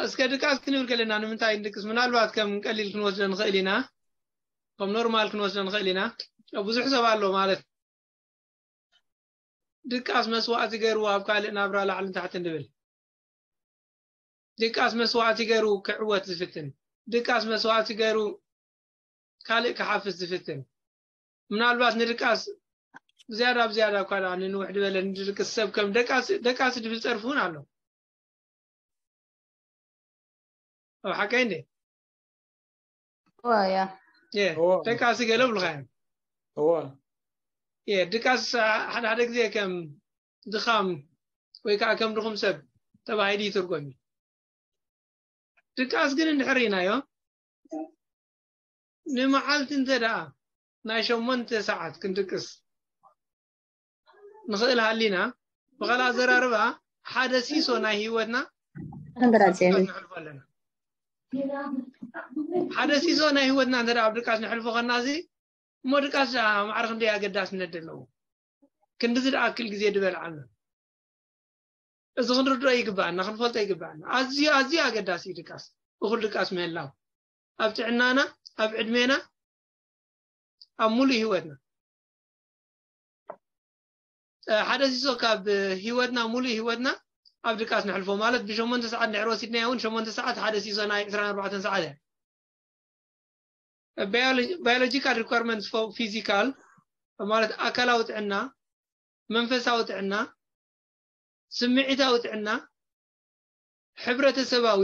እስከ ድቃስ ክንብል ከለና ንምንታይ ንድቅስ? ምናልባት ከም ቀሊል ክንወስዶ ንኽእል ኢና፣ ከም ኖርማል ክንወስዶ ንኽእል ኢና። ብዙሕ ሰብ ኣሎ ማለት ድቃስ መስዋእቲ ገይሩ ኣብ ካልእ ናብራ ላዕልን ታሕትን ድብል፣ ድቃስ መስዋእቲ ገይሩ ክዕወት ዝፍትን፣ ድቃስ መስዋእቲ ገይሩ ካልእ ክሓፍስ ዝፍትን። ምናልባት ንድቃስ ብዝያዳ ብዝያዳ እኳ ደኣ ንንውሕ ድበለ ንድቅስ ሰብ ከም ደቃስ ደቃስ ድብል ጸርፊ እውን ኣሎ። ኣብ ሓቀይ እንዴ? እዋ ያ የ እዋ። ደቃሲ ገለ ብልካ እዮም። እዋ የ ድቃስ ሓደ ሓደ ግዜ ከም ድኻም ወይ ከዓ ከም ድኹም ሰብ ተባሂሉ ይትርጎም እዩ። ድቃስ ግን እንድሕር ኢናዮ ንመዓልቲ እንተ ደኣ ናይ ሸሞንተ ሰዓት ክንድቅስ ንኽእል ሃሊና፣ ብኻልእ ኣዘራርባ ሓደ ሲሶ ናይ ህይወትና ተንበራጽ ድቃስ ነሕልፎ ኣለና። ሓደ ሲሶ ናይ ህይወትና እንተ ደኣ ኣብ ድቃስ ነሕልፎ ኸና እዚ እሞ ድቃስ ደኣ ማዕረ ክንደይ ኣገዳስነት ዘለዎ፣ ክንድዚ ደኣ ኣክል ግዜ ድበልዓልና። እዚ ክንርድኦ ይግባኣና፣ ክንፈልጦ ይግባኣና። ኣዝዩ ኣዝዩ ኣገዳሲ እዩ ድቃስ፣ እኹል ድቃስ ምህላው ኣብ ጥዕናና፣ ኣብ ዕድሜና፣ ኣብ ሙሉእ ህይወትና። እ፣ ሓደ ሲሶ ካብ ህይወትና፣ ሙሉእ ህይወትና ኣብ ድቃስ ነሕልፎ ማለት ብሸሞንተ ሰዓት ድሕሪ ወሲድናዮ እውን ሸሞንተ ሰዓት ሓደ ሲሶ ናይ ዕስራን ኣርባዕተን ሰዓት እያ። Bio- biological requirements for physical ማለት ኣካላዊ ጥዕና፣ መንፈሳዊ ጥዕና፣ ስምዒታዊ ጥዕና፣ ሕብረተሰባዊ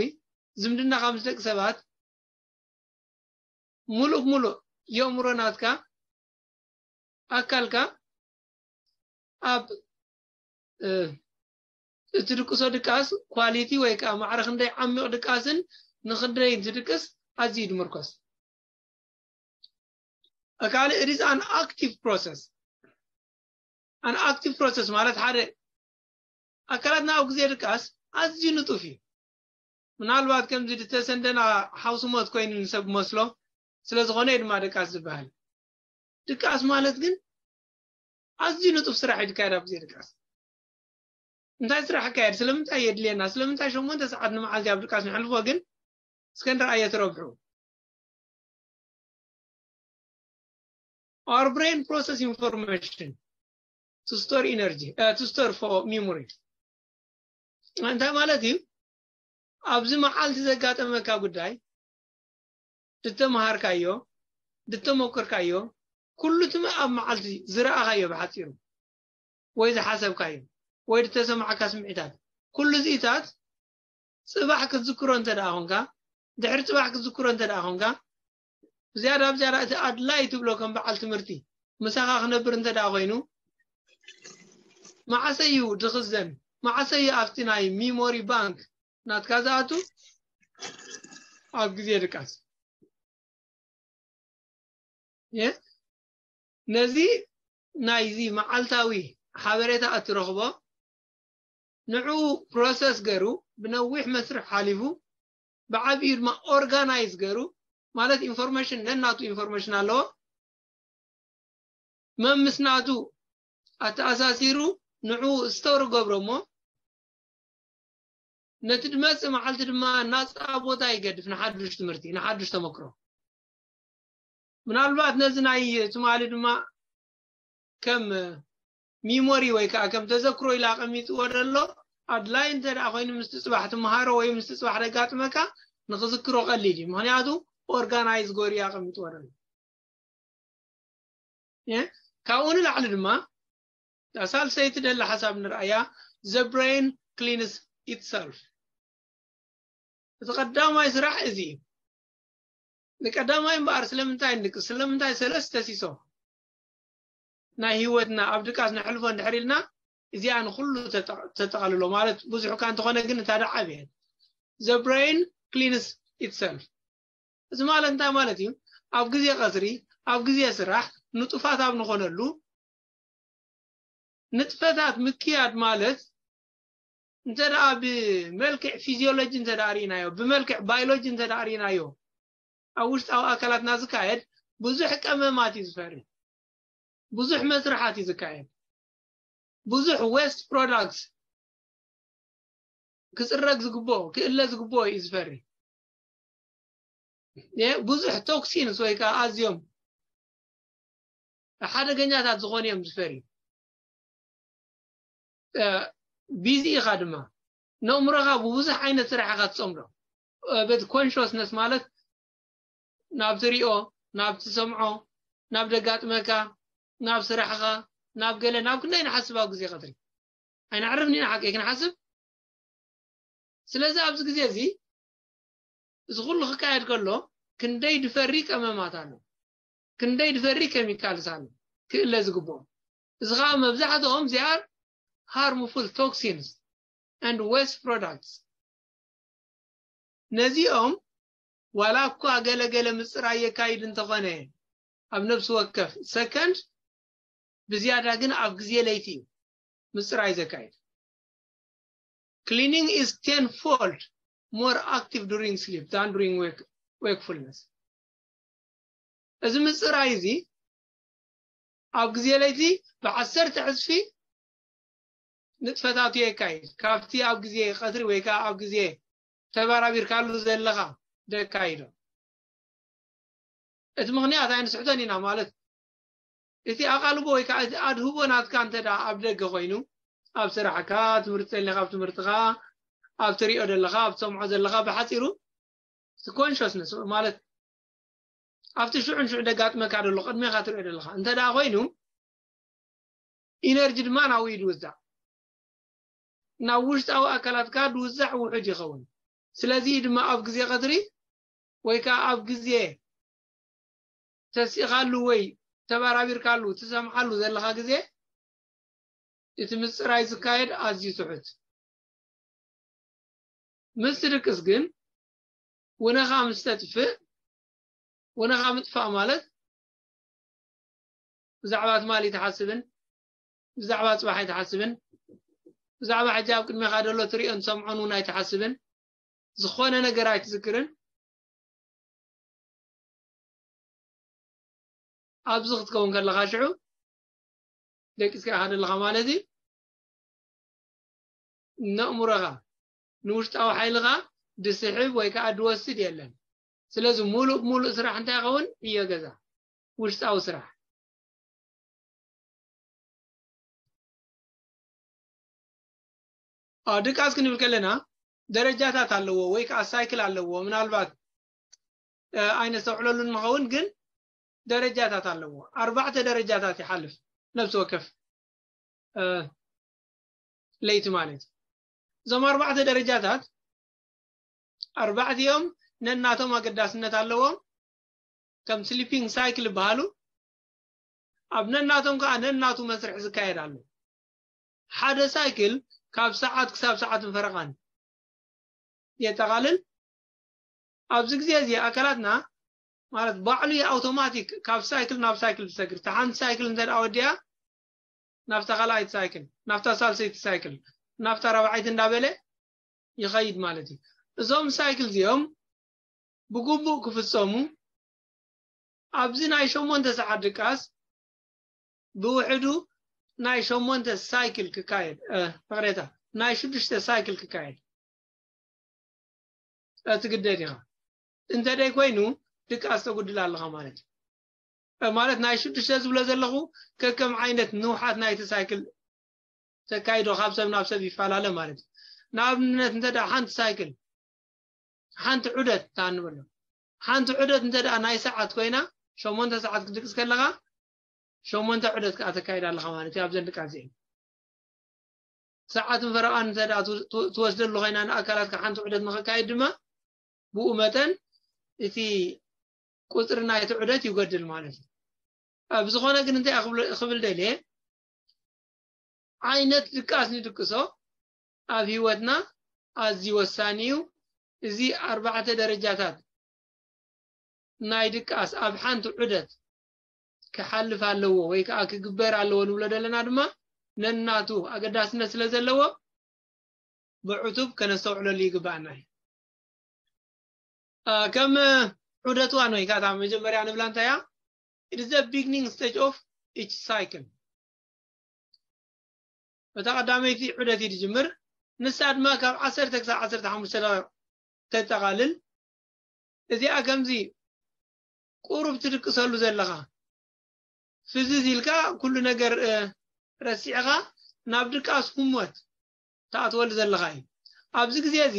ዝምድናኻ ምስ ደቂ ሰባት፣ ሙሉእ ብሙሉእ የእምሮ ናትካ፣ ኣካልካ ኣብ እ፣ እትድቅሶ ድቃስ ኳሊቲ ወይ ከዓ ማዕረ ክንደይ ዓሚቕ ድቃስን ንክንደይ እንትድቅስ ኣዝዩ ድምርኮስ። ካልእ it is an active process። An active process ማለት ሓደ ኣካላትና ኣብ ግዜ ድቃስ ኣዝዩ ንጡፍ እዩ። ምናልባት ከምዚ ዝተሰንደና ሓውስሞት ኮይኑ ንሰብ መስሎ ስለ ዝኾነ እዩ ድማ ድቃስ ዝበሃል። ድቃስ ማለት ግን ኣዝዩ ንጡፍ ስራሕ እዩ ድካየድ ኣብ ግዜ ድቃስ። እንታይ ስራሕ ይካየድ? ስለምንታይ የድልየና? ስለምንታይ ሸሞንተ ሰዓት ንመዓልቲ ኣብ ድቃስ ንሕልፎ ግን እስከ ንረኣዮ ትረብሑ። Our brain process information to store energy, uh, to store for memory. እንታይ ማለት እዩ? ኣብዚ መዓልቲ ዘጋጠመካ ጉዳይ ድተምሃርካዮ፣ ድተሞክርካዮ፣ ኩሉ ትም ኣብ መዓልቲ ዝረኣኻዮ ብሓፂሩ ወይ ዝሓሰብካዮ ወይ ድተሰማዕካ ስምዒታት፣ ኩሉ እዚታት ፅባሕ ክትዝክሮ እንተ ደኣ ኾንካ፣ ድሕሪ ፅባሕ ክትዝክሮ እንተ ደኣ ኾንካ፣ ብዝያዳ ብዝያዳ እቲ ኣድላይ ትብሎ ከም በዓል ትምህርቲ ምሳኻ ክነብር እንተ ደኣ ኮይኑ፣ መዓሰ እዩ ድኽዘን? መዓሰ እዩ ኣብቲ ናይ ሚሞሪ ባንክ ናትካ ዝኣቱ? ኣብ ግዜ ድቃስ። የ ነዚ ናይዚ መዓልታዊ ሓበሬታ እትረኽቦ ንዕኡ ፕሮሰስ ገይሩ ብነዊሕ መስርሕ ሓሊፉ ብዓብዩ ድማ ኦርጋናይዝ ገይሩ ማለት ኢንፎርሜሽን ነናቱ ኢንፎርሜሽን ኣለዎ መምስ ናቱ ኣተኣሳሲሩ ንዕኡ ስቶር ገብሮ እሞ ነቲ ድመፅእ መዓልቲ ድማ ናፃ ቦታ ይገድፍ ንሓዱሽ ትምህርቲ ንሓዱሽ ተመክሮ። ምናልባት ነዚ ናይ ትማሊ ድማ ከም ሚሞሪ ወይ ከዓ ከም ተዘክሮ ኢሉ ኣቐሚጥዎ ዘሎ ኣድላይ እንተ ደኣ ኮይኑ ምስቲ ፅባሕ ትምሃሮ ወይ ምስቲ ፅባሕ ደጋጥመካ ንክዝክሮ ቀሊል እዩ። ምክንያቱ ኦርጋናይዝ ጎሪ ኣቐሚጥዎ ዘሎ። እ? ካብኡ ንላዕሊ ድማ እታ ሳልሰይቲ ደላ ሓሳብ ንርኣያ። The brain cleans itself። እቲ ቀዳማይ ስራሕ እዚ እዩ። ንቀዳማይ እምበኣር ስለምንታይ ንድቅስ? ስለምንታይ ሰለስተ ሲሶ ናይ ህይወትና ኣብ ድቃስ ነሕልፎ እንድሕር ኢልና እዚኣ ንኩሉ ተጠ- ተጠቓልሎ ማለት ብዙሕ እኳ እንተኾነ ግን እታ ደዓብ እየ። The brain cleans itself። እዚ ማለት እንታይ ማለት እዩ? ኣብ ግዜ ቀትሪ ኣብ ግዜ ስራሕ ንጡፋት ኣብ ንኾነሉ ንጥፈታት ምክያድ ማለት እንተ ደኣ ብመልክዕ ፊዚዮሎጂ እንተ ደኣ ርኢናዮ ብመልክዕ ባዮሎጂ እንተ ደኣ ርኢናዮ ኣብ ውሽጣዊ ኣካላትና ዝካየድ ብዙሕ ቀመማት እዩ ዝፈሪ ብዙሕ መስርሓት እዩ ዝካየድ ብዙሕ ዌስት ፕሮዳክት ክፅረግ ዝግብኦ ክእለ ዝግብኦ እዩ ዝፈሪ። ብዙሕ ቶክሲንስ ወይ ከዓ ኣዝዮም ሓደገኛታት ዝኾኑ እዮም ዝፈሪ። ቢዚ ኢኻ ድማ ነእምሮኻ ብብዙሕ ዓይነት ስራሕ ኢኻ ትፀምዶ። በቲ ኮንሽስነስ ማለት ናብ ትሪኦ፣ ናብ ትሰምዖ፣ ናብ ደጋጥመካ፣ ናብ ስራሕኻ፣ ናብ ገለ ናብ ክንደይ ንሓስብ ኣብ ግዜ ቀትሪ? ኣይነዕርፍን ኢና ሓቂ ክንሓስብ። ስለዚ ኣብዚ ግዜ እዚ እዚ ኩሉ ክካየድ ከሎ ክንደይ ድፈሪ ቀመማት ኣሎ፣ ክንደይ ድፈሪ ኬሚካልስ ኣሎ ክእለ ዝግብኦ። እዚ ከዓ መብዛሕትኦም they are harmful toxins and waste products። ነዚኦም ዋላ እኳ ገለገለ ምፅራይ የካይድ እንተኾነ ኣብ ነብሲ ወከፍ ሰከንድ፣ ብዝያዳ ግን ኣብ ግዜ ለይቲ እዩ ምፅራይ ዘካይድ። Cleaning is ten fold more active during sleep than during wake- wakefulness። እዚ ምፅራይ እዚ ኣብ ግዜ ለይቲ ብዓሰርተ ዕፅፊ ንጥፈታቱ የካይድ ካብቲ ኣብ ግዜ ቀትሪ ወይ ከዓ ኣብ ግዜ ተባራቢርካሉ ዘለኻ ደካይዶ። እቲ ምኽንያት ኣይንስሕቶን ኢና ማለት እቲ ኣቓልቦ ወይ ከዓ እቲ ኣድህቦ ናትካ እንተ ደኣ ኣብ ደገ ኮይኑ ኣብ ስራሕካ ትምህርቲ ተሊኻ ኣብ ትምህርትኻ ኣብ ትሪኦ ዘለኻ ኣብ ትሰምዖ ዘለኻ ብሓፂሩ እቲ ኮንሽስነስ ማለት ኣብቲ ሽዑን ሽዑ ደጋጥመካ ደሎ ቅድሜኻ ትሪኦ ዘለኻ እንተ ደኣ ኮይኑ ኢነርጂ ድማ ናብኡ እዩ ድውዛዕ ናብ ውሽጣዊ ኣካላትካ ድውዛዕ ውሑድ ይኸውን። ስለዚ ድማ ኣብ ግዜ ቀትሪ ወይ ከዓ ኣብ ግዜ ተሲእኻሉ ወይ ተባራቢርካሉ ትሰምዓሉ ዘለኻ ግዜ እቲ ምፅራይ ዝካየድ ኣዝዩ ትሑት። ምስ ትድቅስ ግን ውነኻ ምስ ተጥፍእ፣ ውነኻ ምጥፋእ ማለት ብዛዕባ ትማሊ ኣይትሓስብን፣ ብዛዕባ ፅባሕ ኣይትሓስብን፣ ብዛዕባ ሕጂ ኣብ ቅድሜኻ ዘሎ ትሪኦን ትሰምዖን እውን ኣይትሓስብን፣ ዝኾነ ነገር ኣይትዝክርን። ኣብዚ ክትከውን ከለኻ ሽዑ ደቂስካ ኢኻ ዘለኻ ማለት እዩ። ነእምሮኻ ንውሽጣዊ ሓይልኻ ድስሕብ ወይ ከዓ ድወስድ የለን። ስለዚ ሙሉእ ብሙሉእ ስራሕ እንታይ ይኸውን? ዕዮ ገዛ፣ ውሽጣዊ ስራሕ። ድቃስ ክንብል ከለና ደረጃታት ኣለዎ ወይ ከዓ ሳይክል ኣለዎ። ምናልባት ኣይነስተውዕለሉን ንኸውን፣ ግን ደረጃታት ኣለዎ። ኣርባዕተ ደረጃታት ይሓልፍ ነብሲ ወከፍ ለይቲ ማለት እዩ። እዞም ኣርባዕተ ደረጃታት ኣርባዕቲኦም ነናቶም ኣገዳስነት ኣለዎም። ከም ስሊፒንግ ሳይክል ይበሃሉ። ኣብ ነናቶም ከዓ ነናቱ መስርሕ ዝካየድ ኣሎ። ሓደ ሳይክል ካብ ሰዓት ክሳብ ሰዓትን ፈረቓን የጠቓልል። ኣብዚ ግዜ እዚ ኣካላትና ማለት ባዕሉ ኣውቶማቲክ ካብ ሳይክል ናብ ሳይክል ትሰግር። እታ ሓንቲ ሳይክል እንተ ደኣ ወዲኣ ናብታ ካልኣይቲ ሳይክል፣ ናብታ ሳልሰይቲ ሳይክል፣ ናብታ ራብዓይቲ እንዳበለ ይኸይድ ማለት እዩ። እዞም ሳይክል እዚኦም ብግቡእ ክፍፀሙ ኣብዚ ናይ ሸሞንተ ሰዓት ድቃስ ብውሕዱ ናይ ሸሞንተ ሳይክል ክካየድ ፍቅሬታ ናይ ሽዱሽተ ሳይክል ክካየድ ትግደድ ኢኻ። እንተደይ ኮይኑ ድቃስ ተጉድል ኣለኻ ማለት እዩ። ማለት ናይ ሽዱሽተ ዝብሎ ዘለኹ ከከም ዓይነት ንውሓት ናይቲ ሳይክል ተካይዶ ካብ ሰብ ናብ ሰብ ይፈላለ ማለት እዩ። ንኣብነት እንተ ደኣ ሓንቲ ሳይክል ሓንቲ ዑደት እንታ ንበሎ ሓንቲ ዑደት እንተ ደኣ ናይ ሰዓት ኮይና ሸሞንተ ሰዓት ክትድቅስ ከለኻ ሸሞንተ ዑደት ከዓ ተካይድ ኣለኻ ማለት እዩ። ኣብዘን ድቃስ እዚአን ሰዓትን ፈረቓን እንተ ደኣ ትወስደሉ ኮይና ንኣካላትካ ሓንቲ ዑደት ንኽካየድ ድማ ብኡ መጠን እቲ ቁፅሪ ናይቲ ዑደት ይጎድል ማለት እዩ። ብዝኾነ ግን እንታይ ክብል ደልየ ዓይነት ድቃስ ንድቅሶ ኣብ ህይወትና ኣዝዩ ወሳኒ እዩ። እዚ ኣርባዕተ ደረጃታት ናይ ድቃስ ኣብ ሓንቲ ዑደት ክሓልፍ ኣለዎ ወይ ከዓ ክግበር ኣለዎ ንብሎ ዘለና ድማ ነናቱ ኣገዳስነት ስለ ዘለዎ ብዕቱብ ከነስተውዕለሉ ይግባኣና እዩ። ከም ዑደት ዋን ወይ ከዓ መጀመርያ ንብላ እንታይ እያ? It is the beginning stage of each cycle። እታ ቀዳመይቲ ዑደት እዩ ዝጅምር። ንሳ ድማ ካብ ዓሰርተ ክሳብ ዓሰርተ ሓሙሽተ ደቂቕ ተጠቓልል። እዚኣ ከምዚ ቁሩብ ትድቅሰሉ ዘለኻ፣ ፍዝዝ ኢልካ ኩሉ ነገር ረሲዕኻ ናብ ድቃስ ህሞት ትኣትወሉ ዘለኻ እዩ። ኣብዚ ግዜ እዚ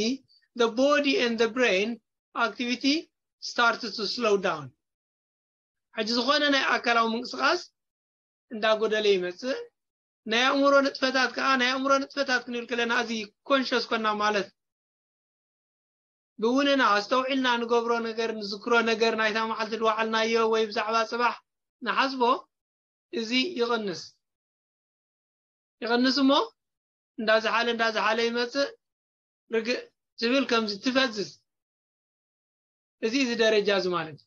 the body and the brain activity starts to slow down። ሕጂ ዝኾነ ናይ ኣካላዊ ምንቅስቃስ እንዳጎደለ ይመጽእ። ናይ ኣእምሮ ንጥፈታት ከዓ፣ ናይ ኣእምሮ ንጥፈታት ክንብል ከለና፣ እዚ ኮንሸስ ኮና ማለት ብውንና ኣስተውዒልና ንገብሮ ነገር፣ ንዝክሮ ነገር፣ ናይታ መዓልቲ ዝወዓልናዮ ወይ ብዛዕባ ጽባሕ ንሓስቦ፣ እዚ ይቕንስ። ይቕንስ እሞ እንዳዝሓለ እንዳዝሓለ ይመጽእ። ርግእ ትብል፣ ከምዚ ትፈዝዝ። እዚ እዚ ደረጃ እዚ ማለት እዩ።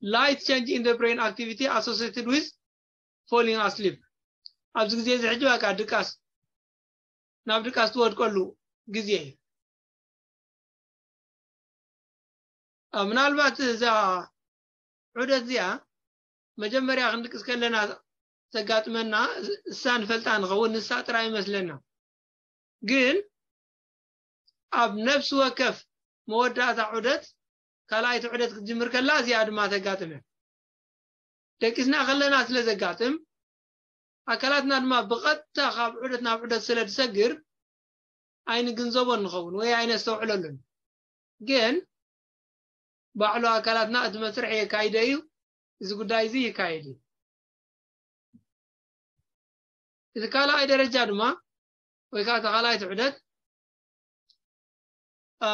Light change in the brain activity associated with falling asleep። ኣብዚ ግዜ እዚ ሕጂ በቃ ድቃስ፣ ናብ ድቃስ ትወድቀሉ ግዜ እዩ። ምናልባት እዛ ዑደት እዚኣ መጀመርያ ክንድቅስ ከለና ዘጋጥመና እሳ ንፈልጣ ንኸውን፣ ንሳ ጥራይ ይመስለና። ግን ኣብ ነፍሲ ወከፍ መወዳእታ ዑደት፣ ካልኣይቲ ዑደት ክትጅምር ከላ እዚኣ ድማ ተጋጥም እያ። ደቂስና ከለና ስለ ዘጋጥም፣ ኣካላትና ድማ ብቐጥታ ካብ ዑደት ናብ ዑደት ስለ ዝሰግር ኣይንግንዘቦን ንኸውን ወይ ኣይነስተውዕለሉን። ግን ባዕሉ ኣካላትና እቲ መስርሕ የካይደ እዩ። እዚ ጉዳይ እዚ ይካየድ እዩ። እቲ ካልኣይ ደረጃ ድማ ወይ ከዓ እታ ካልኣይቲ ዑደት፣ አ፣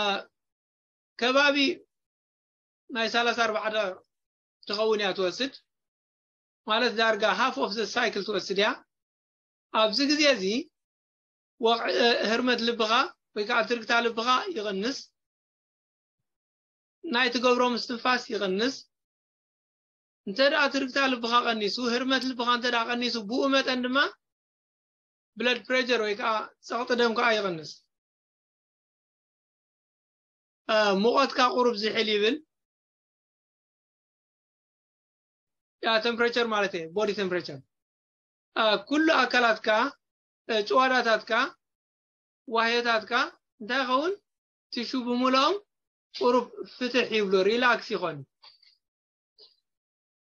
ከባቢ ናይ ሰላሳ ኣርባዕተ ትኸውን እያ ትወስድ። ማለት ዳርጋ half of the cycle ትወስድ እያ። ኣብዚ ግዜ እዚ ወቕዒ፣ እ፣ ህርመት ልብኻ ወይ ከዓ ትርግታ ልብኻ ይቕንስ። ናይ ትገብሮ ምስትንፋስ ይቕንስ። እንተ ደኣ ትርግታ ልብኻ ቀኒሱ፣ ህርመት ልብኻ እንተ ደኣ ቀኒሱ፣ ብኡ መጠን ድማ ብለድ ፕሬሸር ወይ ከዓ ጸቕጢ ደም ከዓ ይቕንስ። እ፣ ሙቐትካ ቁሩብ ዝሕል ይብል። ያ፣ ቴምፕሬቸር ማለት እየ፣ ቦዲ ቴምፕሬቸር። እ፣ ኩሉ ኣካላትካ፣ እ፣ ጭዋዳታትካ፣ ዋህዮታትካ እንታይ ይኸውን? ቲሹ ብምልኦም ቁሩብ ፍትሕ ይብሉ፣ ሪላክስ ይኾኑ።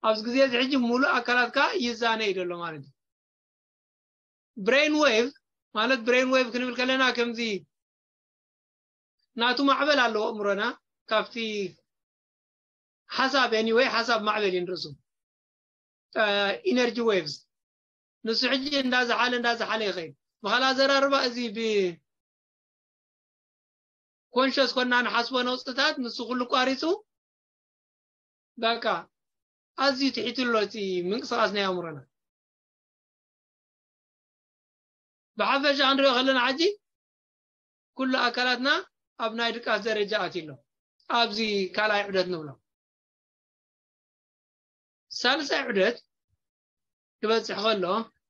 ኣብዚ ግዜ እዚ ሕጂ ሙሉእ ኣካላትካ ይዛነ እዩ ዘሎ ማለት እዩ። ብሬን ዌቭ ማለት፣ ብሬን ዌቭ ክንብል ከለና ከምዚ ናቱ ማዕበል ኣለዎ ኣእምሮና፣ ካብቲ ሓሳብ፣ ኤኒወይ፣ ሓሳብ ማዕበል እዩ ንርእሱ፣ ኢነርጂ ዌቭስ። ንሱ ሕጂ እንዳዝሓለ እንዳዝሓለ ይኸይድ። ብኻልእ ኣዘራርባ እዚ ብኮንሸስ ኮና ንሓስቦ ነውፅታት ንሱ ኩሉ ቋሪፁ፣ በቃ ኣዝዩ ትሒቱ ኣሎ እቲ ምንቅስቃስ ናይ ኣእምሮና። ብሓፈሻ ክንሪኦ ከለና ሕጂ ኩሉ ኣካላትና ኣብ ናይ ድቃስ ደረጃ ኣትዩ ኣሎ። ኣብዚ ካልኣይ ዑደት ንብሎ። ሳልሳይ ዑደት ክበጽሕ ከሎ፣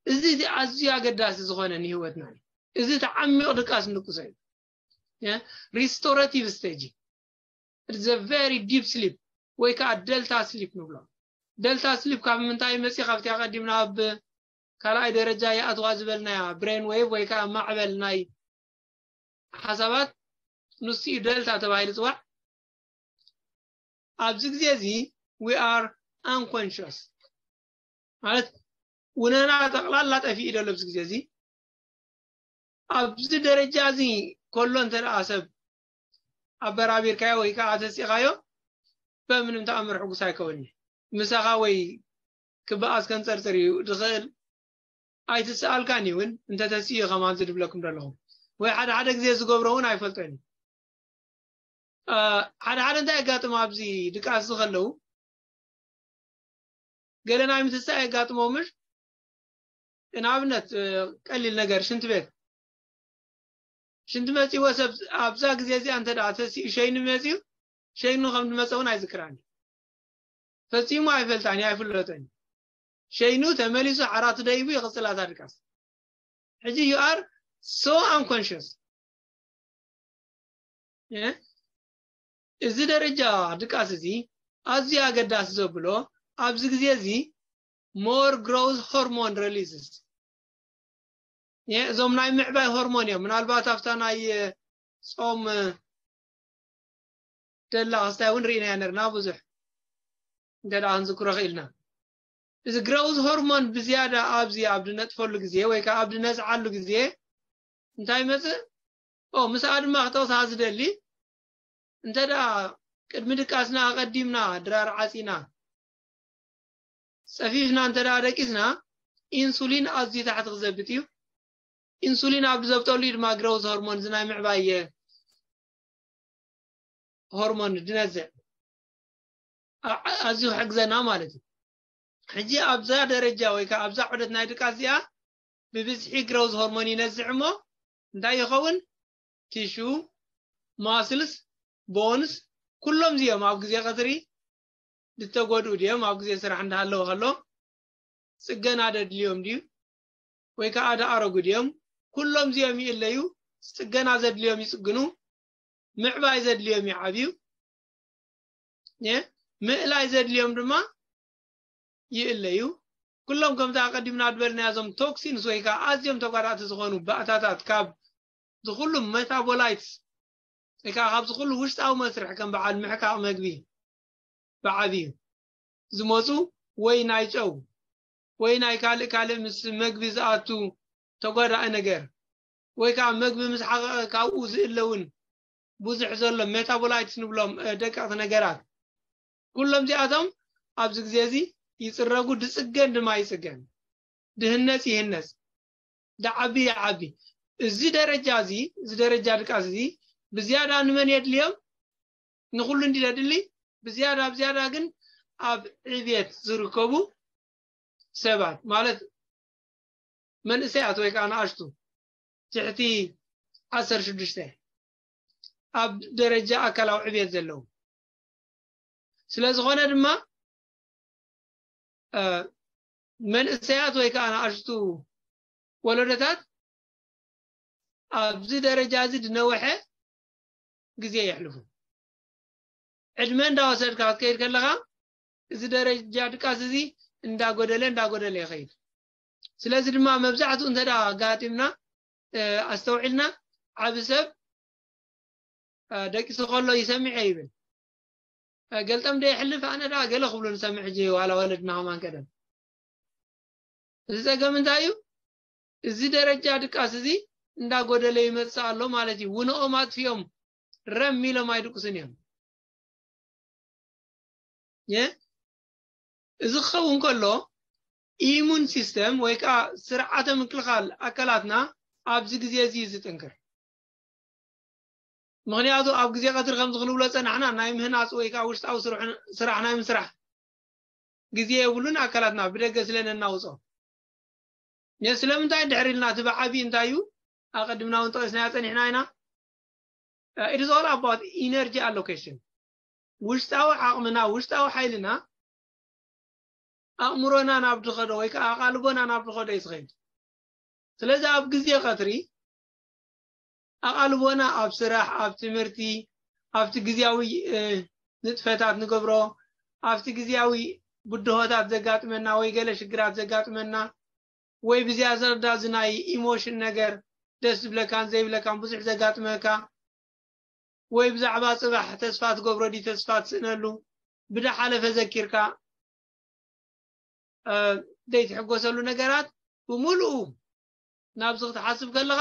እዚ እቲ ኣዝዩ ኣገዳሲ ዝኾነ ንህይወትና እዩ። እዚ እቲ ዓሚቕ ድቃስ ንድቅሶ እዩ። ሪስቶሬቲቭ ስቴጅ፣ it's a very deep sleep ወይ ከዓ ደልታ ስሊፕ ንብሎ። ደልታ ስሊፕ ካብ ምንታይ መፂእ? ካብቲ ኣቐዲምና ኣብ ካልኣይ ደረጃ ይኣትዋ ዝበልናያ ብሬን ዌቭ ወይ ከዓ ማዕበል ናይ ሓሳባት፣ ንሱ እዩ ደልታ ተባሂሉ ዝፅዋዕ። ኣብዚ ግዜ እዚ we are unconscious ማለት ውነና ጠቕላላ ጠፊኡ ዘሎ ኣብዚ ግዜ እዚ። ኣብዚ ደረጃ እዚ ከሎ እንተ ደኣ ሰብ ኣበራቢርካዮ ወይ ከዓ ተሲእኻዮ፣ በምንም ተኣምር ሕጉስ ኣይከውን'ዩ። ምሳኻ ወይ ክበኣስ ከንጸርጽር እዩ ዝኽእል። ኣይትስኣልካን እዩ እውን፣ እንተ ተሲኡ ከማን ዝድብለኩም ዘለኹም። ወይ ሓደ ሓደ ግዜ ዝገብሮ እውን ኣይፈልጦን እዩ። እ፣ ሓደ ሓደ እንታይ የጋጥም ኣብዚ ድቃስ እዚ ከለዉ፣ ገለ ናይ ምትሳእ የጋጥሞምሽ። ንኣብነት፣ እ፣ ቀሊል ነገር፣ ሽንቲ ቤት። ሽንቲ መጺእዎ ሰብ ኣብዛ ግዜ እዚኣ እንተ ደኣ ተሲኡ ሸይኑ መጺኡ፣ ሸይኑ ከም ዝመጸ እውን ኣይዝክራን እዩ። ፈጺሙ ኣይፈልጣን እዩ፣ ኣይፍለጦን እዩ። ሸይኑ ተመሊሱ ዓራቱ ደይቡ ይቕጽል ኣታ ድቃስ። ሕጂ you are so unconscious። እ? እዚ ደረጃ ድቃስ እዚ ኣዝዩ ኣገዳሲ ዘብሎ ኣብዚ ግዜ እዚ more growth hormone releases። እዞም ናይ ምዕባይ ሆርሞን እዮም። ምናልባት ኣብታ ናይ ጾም ደላ ክስታይ እውን ርኢናያ ነርና ብዙሕ እንተ ደኣ ክንዝክሮ ክኢልና። እዚ ግሮውዝ ሆርሞን ብዝያዳ ኣብዚ ኣብ ድነጥፈሉ ግዜ ወይ ከዓ ኣብ ድነዝዓሉ ግዜ እንታይ ይመፅእ? ኦ ምስኣ ድማ ክጠቕሳ ዝደሊ እንተ ደኣ ቅድሚ ድቃስና ኣቐዲምና ድራር ዓፂና ፀፊፍና እንተ ደኣ ደቂስና ኢንሱሊን ኣዝዩ ታሕቲ ክዘብጥ እዩ። ኢንሱሊን ኣብ ዝዘብጠሉ እዩ ድማ ግሮውዝ ሆርሞን እዚ ናይ ምዕባይ ሆርሞን ድነዝዕ ኣዝዩ ክሕግዘና ማለት እዩ። ሕጂ ኣብዛ ደረጃ ወይ ከዓ ኣብዛ ዑደት ናይ ድቃስ እዚኣ ብብዝሒ ግሮውዝ ሆርሞን ይነዝዕ እሞ እንታይ ይኸውን? ቲሹ፣ ማስልስ፣ ቦንስ ኩሎም እዚኦም ኣብ ግዜ ቀትሪ ዝተጎድኡ ድዮም? ኣብ ግዜ ስራሕ እንዳሃለወ ከሎ ፅገና ደድልዮም ድዩ? ወይ ከዓ ደኣረጉ ድዮም? ኩሎም እዚኦም ይእለዩ። ፅገና ዘድልዮም ይፅግኑ። ምዕባይ ዘድልዮም ይዓብዩ። ምእላይ ዘድልዮም ድማ ይእለዩ። ኩሎም ከምቲ ኣቀዲምና ዝበልናዮ እዞም ቶክሲንስ ወይ ከዓ ኣዝዮም ተጓዳእቲ ዝኾኑ ባእታታት ካብ ዝኩሉ ሜታቦላይትስ ወይ ከዓ ካብ ዝኩሉ ውሽጣዊ መስርሕ ከም በዓል ምሕቃቕ መግቢ ብዓብዩ ዝመፁ ወይ ናይ ጨው ወይ ናይ ካልእ ካልእ ምስ መግቢ ዝኣቱ ተጓዳኢ ነገር ወይ ከዓ መግቢ ምስ ሓቐቐ ካብኡ ዝእለውን ብዙሕ ዘሎ ሜታቦላይትስ ንብሎም ደቀቕቲ ነገራት ኩሎም እዚኣቶም ኣብዚ ግዜ እዚ ይፅረጉ፣ ድፅገን ድማ ይፅገን፣ ድህነፅ ይህነፅ፣ ድዓቢ ይዓቢ። እዚ ደረጃ እዚ እዚ ደረጃ ድቃስ እዚ ብዝያዳ ንመን የድልዮም? ንኩሉ እንዲ ደድሊ ብዝያዳ ብዝያዳ ግን ኣብ ዕብየት ዝርከቡ ሰባት ማለት መንእሰያት ወይ ከዓ ንኣሽቱ ትሕቲ ዓሰርተ ሽዱሽተ ኣብ ደረጃ ኣካላዊ ዕብየት ዘለዉ ስለ ዝኾነ ድማ መንእሰያት ወይ ከዓ ንኣሽቱ ወለዶታት ኣብዚ ደረጃ እዚ ዝነውሐ ግዜ የሕልፉ። ዕድመ እንዳወሰድካ ክትከይድ ከለኻ እዚ ደረጃ ድቃስ እዚ እንዳጎደለ እንዳጎደለ ይኸይድ። ስለዚ ድማ መብዛሕትኡ እንተ ኣጋጢምና ኣስተውዒልና ዓቢ ሰብ ደቂሱ ከሎ ይሰምዐ ይብል። ገልጠም ዶ የሕልፍ ኣነ ዳ ገለ ክብሉ ንሰምዕ ሕጂ ዋላ ወለድና ከማን ቀደም። እዚ ጸገም እንታይ እዩ? እዚ ደረጃ ድቃስ እዚ እንዳጎደለ ይመጽእ ኣሎ ማለት እዩ። ውንኦም ኣጥፊኦም ረም ኢሎም ኣይድቅሱን እዮም። የ እዚ ክኸውን ከሎ ኢሙን ሲስተም ወይ ከዓ ስርዓተ ምክልኻል ኣካላትና ኣብዚ ግዜ እዚ እዩ ዝጥንክር። ምኽንያቱ ኣብ ግዜ ቀትሪ ከምዚ ክንብሎ ጸናሕና ናይ ምህናፅ ወይ ከዓ ውሽጣዊ ስራሕ ናይ ምስራሕ ግዜ የብሉን ኣካላትና ብደገ ስለ ነናውጾ ስለምንታይ ድሕር ኢልና እቲ ብዓብዪ እንታይ እዩ ኣቐድምና እውን ጠቂስናዮ ጸኒሕና ኢና it is all about energy allocation ውሽጣዊ ዓቕምና ውሽጣዊ ሓይልና ኣእምሮና ናብ ዝኸዶ ወይ ከዓ ኣቓልቦና ናብ ዝኸዶ እዩ ዝኸይድ ስለዚ ኣብ ግዜ ቀትሪ ኣቓልቦና ኣብ ስራሕ ኣብ ትምህርቲ ኣብቲ ግዜያዊ ንጥፈታት ንገብሮ ኣብቲ ግዜያዊ ብድሆታት ዘጋጥመና ወይ ገለ ሽግራት ዘጋጥመና ወይ ብዝያዳ እዚ ናይ ኢሞሽን ነገር ደስ ዝብለካን ዘይብለካን ብዙሕ ዘጋጥመካ ወይ ብዛዕባ ፅባሕ ተስፋ ትገብሮ ድዩ ተስፋ ትስእነሉ ብዳሓለፈ ዘኪርካ ዘይትሕጎሰሉ ነገራት ብምሉኡ ናብዚ ክትሓስብ ከለኻ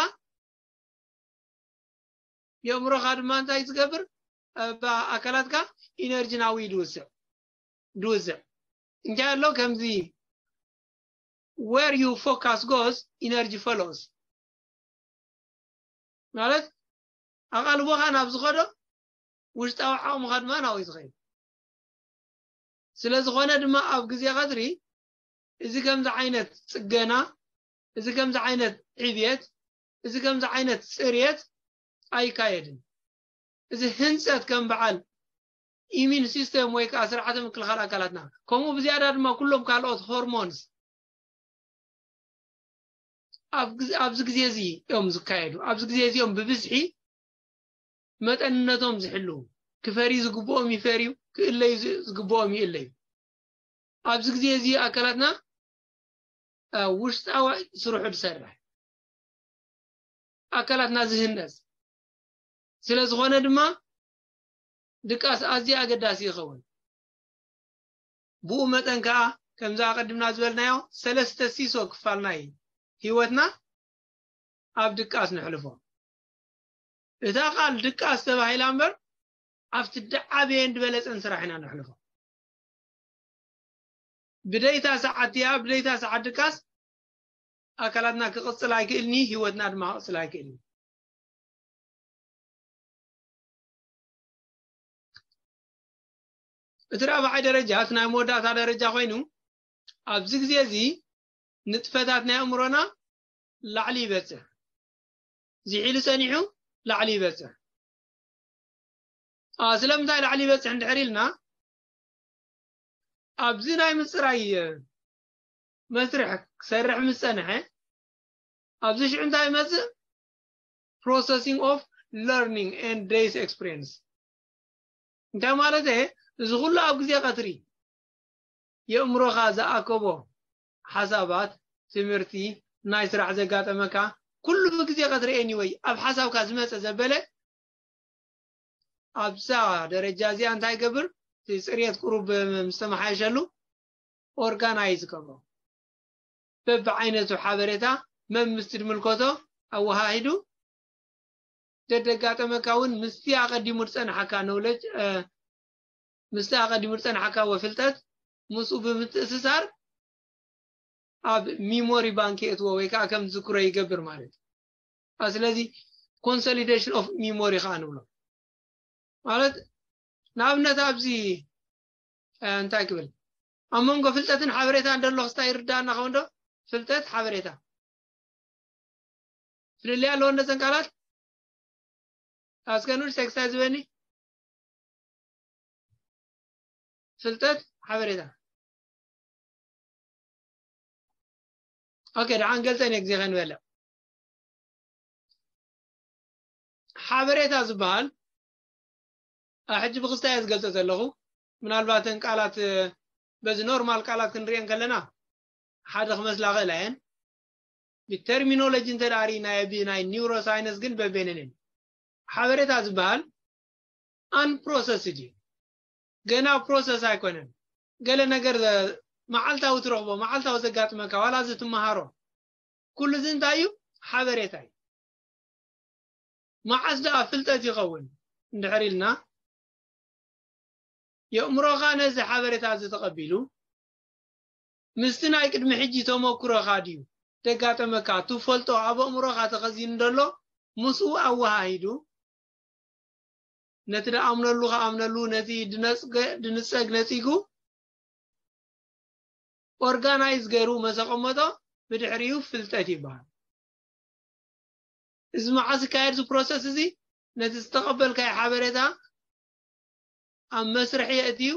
የእምሮኻ ድማ እንታይ ዝገብር ኣካላትካ ኢነርጂ ናብኡ ድውስዕ ድውስዕ እንታይ ኣሎ ከምዚ where you focus goes energy follows ማለት ኣቓልቦኻ ናብ ዝኸዶ ውሽጣዊ ዓቕምኻ ድማ ናብኡ ዝኸይድ ስለ ዝኾነ ድማ ኣብ ግዜ ቀትሪ እዚ ከምዚ ዓይነት ፅገና እዚ ከምዚ ዓይነት ዕብየት እዚ ከምዚ ዓይነት ፅርየት ኣይካየድን እዚ ህንፀት ከም በዓል ኢሚን ሲስተም ወይ ከዓ ስርዓተ ምክልኻል ኣካላትና ከምኡ ብዝያዳ ድማ ኩሎም ካልኦት ሆርሞንስ ኣብዚ ግዜ እዚ እዮም ዝካየዱ ኣብዚ ግዜ እዚኦም ብብዝሒ መጠንነቶም ዝሕልው ክፈርዩ ዝግብኦም ይፈርዩ ክእለዩ ዝግብኦም ይእለዩ ኣብዚ ግዜ እዚ ኣካላትና ውሽጣዊ ስርሑ ዝሰርሕ ኣካላትና ዝህነጽ ስለ ዝኾነ ድማ ድቃስ ኣዝዩ ኣገዳሲ ይኸውን። ብኡ መጠን ከኣ ከምዚ ኣቐዲምና ዝበልናዮ ሰለስተ ሲሶ ክፋል ናይ ህይወትና ኣብ ድቃስ ነሕልፎ። እታ ቃል ድቃስ ተባሂላ እምበር ኣብቲ ድዓበየን ዝበለጸን ስራሕ ኢና ነሕልፎ። ብደይታ ሰዓት እያ፣ ብደይታ ሰዓት ድቃስ ኣካላትና ክቕጽል ኣይክእልኒ፣ ህይወትና ድማ ክቕጽል ኣይክእልኒ። እቲ ራብዓይ ደረጃ እቲ ናይ መወዳእታ ደረጃ ኮይኑ ኣብዚ ግዜ እዚ ንጥፈታት ናይ ኣእምሮና ላዕሊ ይበጽሕ፣ ዝሒሉ ጸኒሑ ላዕሊ ይበጽሕ። ስለምንታይ ላዕሊ ይበጽሕ እንድሕር ኢልና ኣብዚ ናይ ምጽራይ መስርሕ ክሰርሕ ምስ ጸንሐ ኣብዚ ሽዑ እንታይ ይመጽእ? Processing of learning and day's experience እንታይ ማለት እየ? እዚ ኩሉ ኣብ ግዜ ቀትሪ የእምሮኻ ዝኣከቦ ሓሳባት፣ ትምህርቲ፣ ናይ ስራሕ ዘጋጠመካ ኩሉ ብግዜ ቀትሪ anyway ኣብ ሓሳብካ ዝመጸ ዘበለ ኣብዛ ደረጃ እዚኣ እንታይ ይገብር? እቲ ጽርየት ቁሩብ ምስ ተመሓየሸሉ organize ይገብሮ። በብዓይነቱ ሓበሬታ መምስቲ ድምልከቶ ኣወሃሂዱ ደደጋጠመካ እውን ምስቲ ኣቐዲሙ ዝጸንሓካ knowledge ምስቲ ኣቐዲሙ ዝጸንሓካ ወፍልጠት ምስኡ ብምትእስሳር ኣብ ሚሞሪ ባንክ የእትዎ ወይ ከዓ ከም ዝክሮ ይገብር ማለት እዩ። ስለዚ consolidation of memory ከዓ ንብሎ ማለት ንኣብነት ኣብዚ እንታይ ክብል ኣብ መንጎ ፍልጠትን ሓበሬታን ደሎ ክስታ ይርዳእና ከውን ዶ? ፍልጠት ሓበሬታ ፍልልይ ኣለዎ እንደዘን ቃላት ኣስከኑድ ሴክስታይ ዝበኒ ፍልጠት ሓበሬታ ኦኬ ደሓን ገልጸን ግዜ ከንበለ ሓበሬታ ዝበሃል ሕጂ ብክስታ እየ ዝገልጸ ዘለኹ ምናልባተን ቃላት በዚ ኖርማል ቃላት ክንሪአን ከለና ሓደ ክመስላ ክእላ እየን ብተርሚኖሎጂ እንተዳሪ ናይ ናይ ኒውሮ ሳይንስ ግን በቤንን ሓበሬታ ዝበሃል unprocessed እዩ ገና process ኣይኮነን ገለ ነገር መዓልታዊ ትረኽቦ መዓልታዊ ዘጋጥመካ ዋላ እዚ ትመሃሮ ኩሉ እዚ እንታይ እዩ ሓበሬታ እዩ መዓስ ደኣ ፍልጠት ይኸውን እንድሕር ኢልና የእምሮኻ ነዚ ሓበሬታ እዚ ተቐቢሉ ምስቲ ናይ ቅድሚ ሕጂ ተመኩሮኻ ድዩ ደጋጠመካ ትፈልጦ ኣብ ኣእምሮኻ ተኸዚኑ ደሎ ምስኡ ኣወሃሂዱ ነቲ ደኣምነሉ ከኣምነሉ ነቲ ድነጸግ ነጺጉ organize ገይሩ መሰቐመጦ ብድሕሪኡ ፍልጠት ይበሃል እዚ መዓስ ይካየድ እዚ process እዚ ነቲ ዝተቐበልካዮ ሓበሬታ ኣብ መስርሕ የእትዩ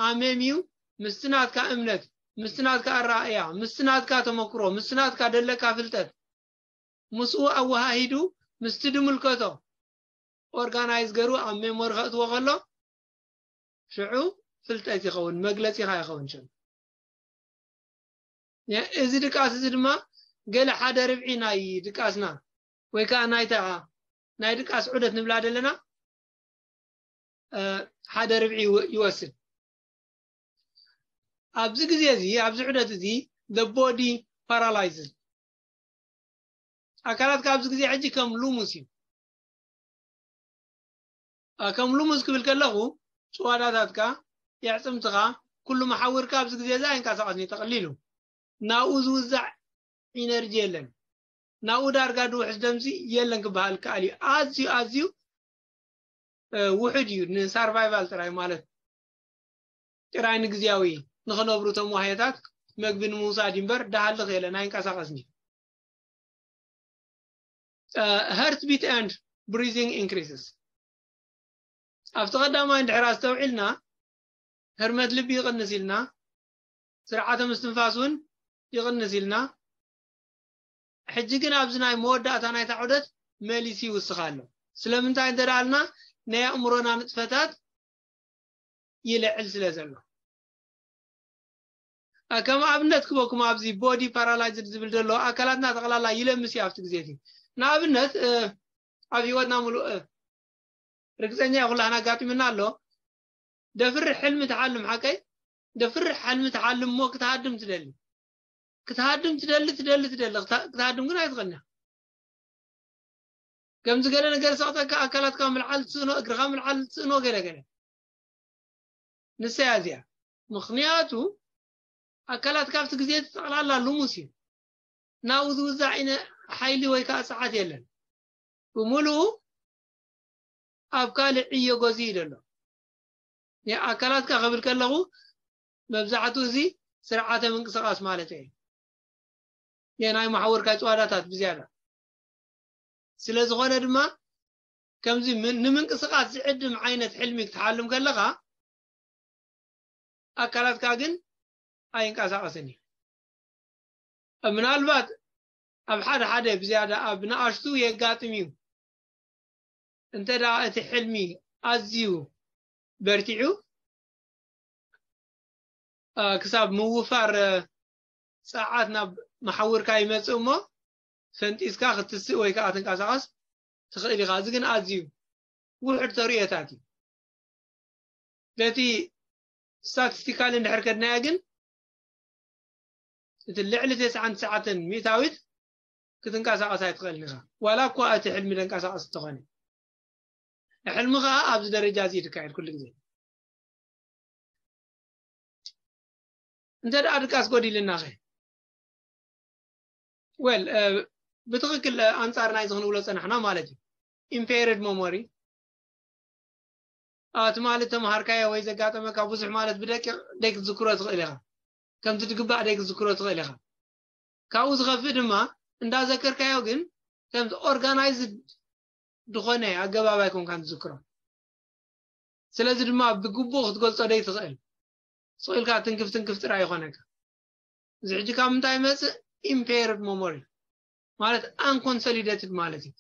ኣሜምዩ ምስቲ ናትካ እምነት ምስቲ ናትካ ኣረኣእያ ምስቲ ናትካ ተመክሮ ምስቲ ናትካ ደለካ ፍልጠት ምስኡ ኣወሃሂዱ ምስቲ ድምልከቶ organize ገይሩ ኣብ memory ከእትዎ ከሎ ሽዑ ፍልጠት ይኸውን መግለጺኻ ይኸውን ሽዑ እዚ ድቃስ እዚ ድማ ገለ ሓደ ርብዒ ናይ ድቃስና ወይ ከዓ ናይታ ናይ ድቃስ ዑደት ንብላ ዘለና ሓደ ርብዒ ይወስድ ኣብዚ ግዜ እዚ ኣብዚ ዑደት እዚ the body paralyzes ኣካላትካ ኣብዚ ግዜ ሕጂ ከም ልሙስ እዩ ከም ልሙስ ክብል ከለኹ ጭዋዳታትካ የዕፅምትኻ ኩሉ መሓውርካ ኣብዚ ግዜ እዚ ኣይንቀሳቐስን እዩ ጠቕሊሉ ናብኡ ዝውዛዕ ኢነርጂ የለን ናብኡ ዳርጋ ድውሕስ ደምሲ የለን ክበሃል ከኣል እዩ ኣዝዩ ኣዝዩ ውሕድ እዩ ንሳርቫይቫል ጥራይ ማለት ጥራይ ንግዝያዊ ንኽነብሩ ተመዋህየታት መግቢ ንምውሳድ እምበር ዳሃልኽ የለን ኣይንቀሳቐስን እዩ heart beat and breathing increases ኣብቲ ቀዳማይ እንድሕር ኣስተውዒልና ህርመት ልቢ ይቕንስ ኢልና ስርዓተ ምስትንፋስ እውን ይቕንስ ኢልና ሕጂ ግን ኣብዚ ናይ መወዳእታ ናይታ ዑደት መሊሱ ይውስኽ ኣሎ ስለምንታይ እንተደኣልና ናይ ኣእምሮና ንጥፈታት ይልዕል ስለ ዘሎ ከም ኣብነት ክበኩም ኣብዚ body paralyzed ዝብል ዘሎ ኣካላትና ጠቕላላ ይለምስ እዩ ኣብቲ ግዜ እቲ ንኣብነት ኣብ ህይወትና ሙሉእ ርግፀኛ ኩላህና ኣጋጢምና ኣሎ። ደፍርሕ ሕልሚ ትሓልም ሓቀይ፣ ደፍርሕ ሕልሚ ትሓልም እሞ ክትሃድም ትደሊ፣ ክትሃድም ትደሊ ትደሊ ትደሊ ክትሃድም ግን ኣይትኽእልና። ከምዚ ገለ ነገር ሰቕጠካ ኣካላትካ ምልዓል ትስእኖ፣ እግርኻ ምልዓል ትስእኖ ገለ ገለ ንሰያ እዚኣ። ምኽንያቱ ኣካላት ካብቲ ግዜ እቲ ጠቕላላ ልሙስ እዩ። ናብኡ ዝውዛዕ ኢነ ሓይሊ ወይ ከዓ ሰዓት የለን። ብምሉኡ ኣብ ካልእ ዕዮ ጎዚ እዩ ዘሎ። ኣካላትካ ክብል ከለኹ መብዛሕቱ እዚ ስርዓተ ምንቅስቃስ ማለት እዩ። ናይ መሓወርካ ጨዋዳታት ብዝያዳ ስለ ዝኾነ ድማ ከምዚ ንምንቅስቃስ ዝዕድም ዓይነት ሕልሚ ክትሓልም ከለኻ ኣካላትካ ግን ኣይንቀሳቀስን እዩ። ምናልባት ኣብ ሓደ ሓደ ብዝያዳ ኣብ ንኣሽቱ የጋጥም እዩ። እንተ ደኣ እቲ ሕልሚ ኣዝዩ በርቲዑ ክሳብ ምውፋር ጸዓት ናብ መሓውርካ ይመጽእ እሞ ፈንጢስካ ክትስእ ወይ ከዓ ትንቀሳቐስ ትኽእል ኢኻ። እዚ ግን ኣዝዩ ውሕድ ተርእዮታት እዩ። በቲ ስታቲስቲካል እንድሕር ከድናያ ግን እቲ ልዕሊ ተስዓን ትሽዓተን ሚእታዊት ክትንቀሳቐስ ኣይትኽእልን ኢኻ፣ ዋላ እኳ እቲ ሕልሚ ደንቀሳቐስ እንተኾነ። ሕልሚ ኸዓ ኣብዚ ደረጃ እዚ እዩ ዝካየድ ኩሉ ግዜ። እንተ ደኣ ድቃስ ጎዲልናኸ? ወል ብትኽክል ኣንጻር ናይዚ ክንብሎ ጸናሕና ማለት እዩ። ኢምፔርድ መሞሪ ትማሊ ተምሃርካዮ ወይ ዘጋጠመካ ብዙሕ ማለት ብደቂቕ ደይ ክትዝክሮ ትኽእል ኢኻ። ከምቲ ድግባእ ደይ ክትዝክሮ ትኽእል ኢኻ። ካብኡ ዝኸፍእ ድማ እንዳዘከርካዮ ግን ከምቲ ኦርጋናይዝድ ዝኾነ ኣገባብ ኣይኮንካን ትዝክሮ። ስለዚ ድማ ብግቡእ ክትገልጾ ደይ ትኽእል። ስቕ ኢልካ ትንክፍ ትንክፍ ጥራይ ይኾነካ። እዚ ሕጂ ካብ ምንታይ ይመጽእ? ኢምፔርድ መሞሪ ማለት ኣንኮንሶሊደትድ ማለት እዩ።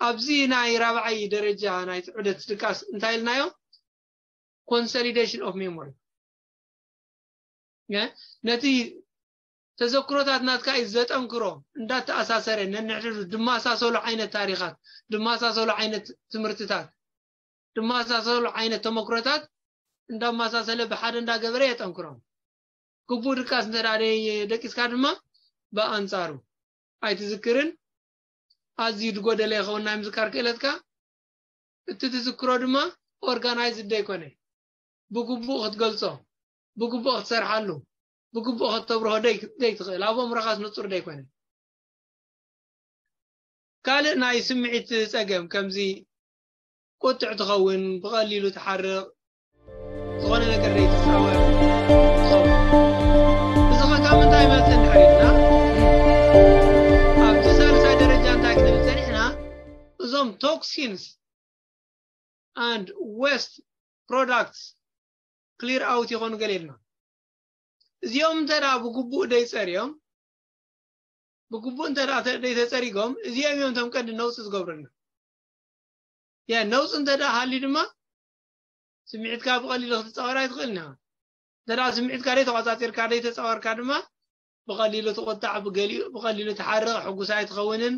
ኣብዚ ናይ ራብዓይ ደረጃ ናይ ጽዑደት ድቃስ እንታይ ኢልናዮ? ኮንሶሊዴሽን ኦፍ ሜሞሪ። ነቲ ተዘክሮታት ናትካ እዩ ዘጠንክሮ፣ እንዳተኣሳሰረ ነንሕድሕዱ ድማሳሰሉ ዓይነት ታሪኻት፣ ድማሳሰሉ ዓይነት ትምህርትታት፣ ድማሳሰሉ ዓይነት ተመክሮታት እንዳማሳሰለ ብሓደ እንዳገበረ የጠንክሮም። ግቡእ ድቃስ እንተ ደኣ ደይ-፣ ደቂስካ ድማ ብኣንጻሩ ኣይትዝክርን፣ ኣዝዩ ዝጎደለ ይኸውን ናይ ምዝካር ክእለትካ። እቲ ትዝክሮ ድማ ኦርጋናይዝድ ደይኮነ፣ ብግቡእ ክትገልጾ፣ ብግቡእ ክትሰርሓሉ፣ ብግቡእ ከተብርሆ ደይ-፣ ደይትኽእል፣ ኣብ ኣእምሮኻስ ንጹር ደይኮነ። ካልእ ናይ ስምዒት ጸገም ከምዚ ቁጥዕ ትኸውን፣ ብቐሊሉ ትሓርቕ፣ ዝኾነ ነገር ዘይትጻወር ትኸውን። እዚ ኸ ካብ ምንታይ ይመጽእ እንድሕር ኢልና፣ ኣብቲ ሳልሳይ ደረጃ እንታይ ክንብል ጸኒሕና፣ እዞም ቶክሲንስ and waste products ክሊር ኣውት ይኾኑ ገለ ኢልና። እዚኦም እንተ ደኣ ብግቡእ ደይጸርዮም፣ ብግቡእ እንተ ደኣ ተ-፣ ደይተጸሪጎም፣ እዚኦም እዮም እቶም ቀንዲ ነውጺ ዝገብሩልና። ያ ነውጺ እንተ ደኣ ሃልዩ ድማ፣ ስምዒትካ ብቐሊሉ ክትጻወር ኣይትኽእልን ኢኻ። እንተ ደኣ ስምዒትካ ደይተቖጻጺርካ፣ ደይተጻወርካ ድማ፣ ብቐሊሉ ትቑጣዕ፣ ብገሊኡ፣ ብቐሊሉ ትሓርቕ፣ ሕጉስ ኣይትኸውንን፣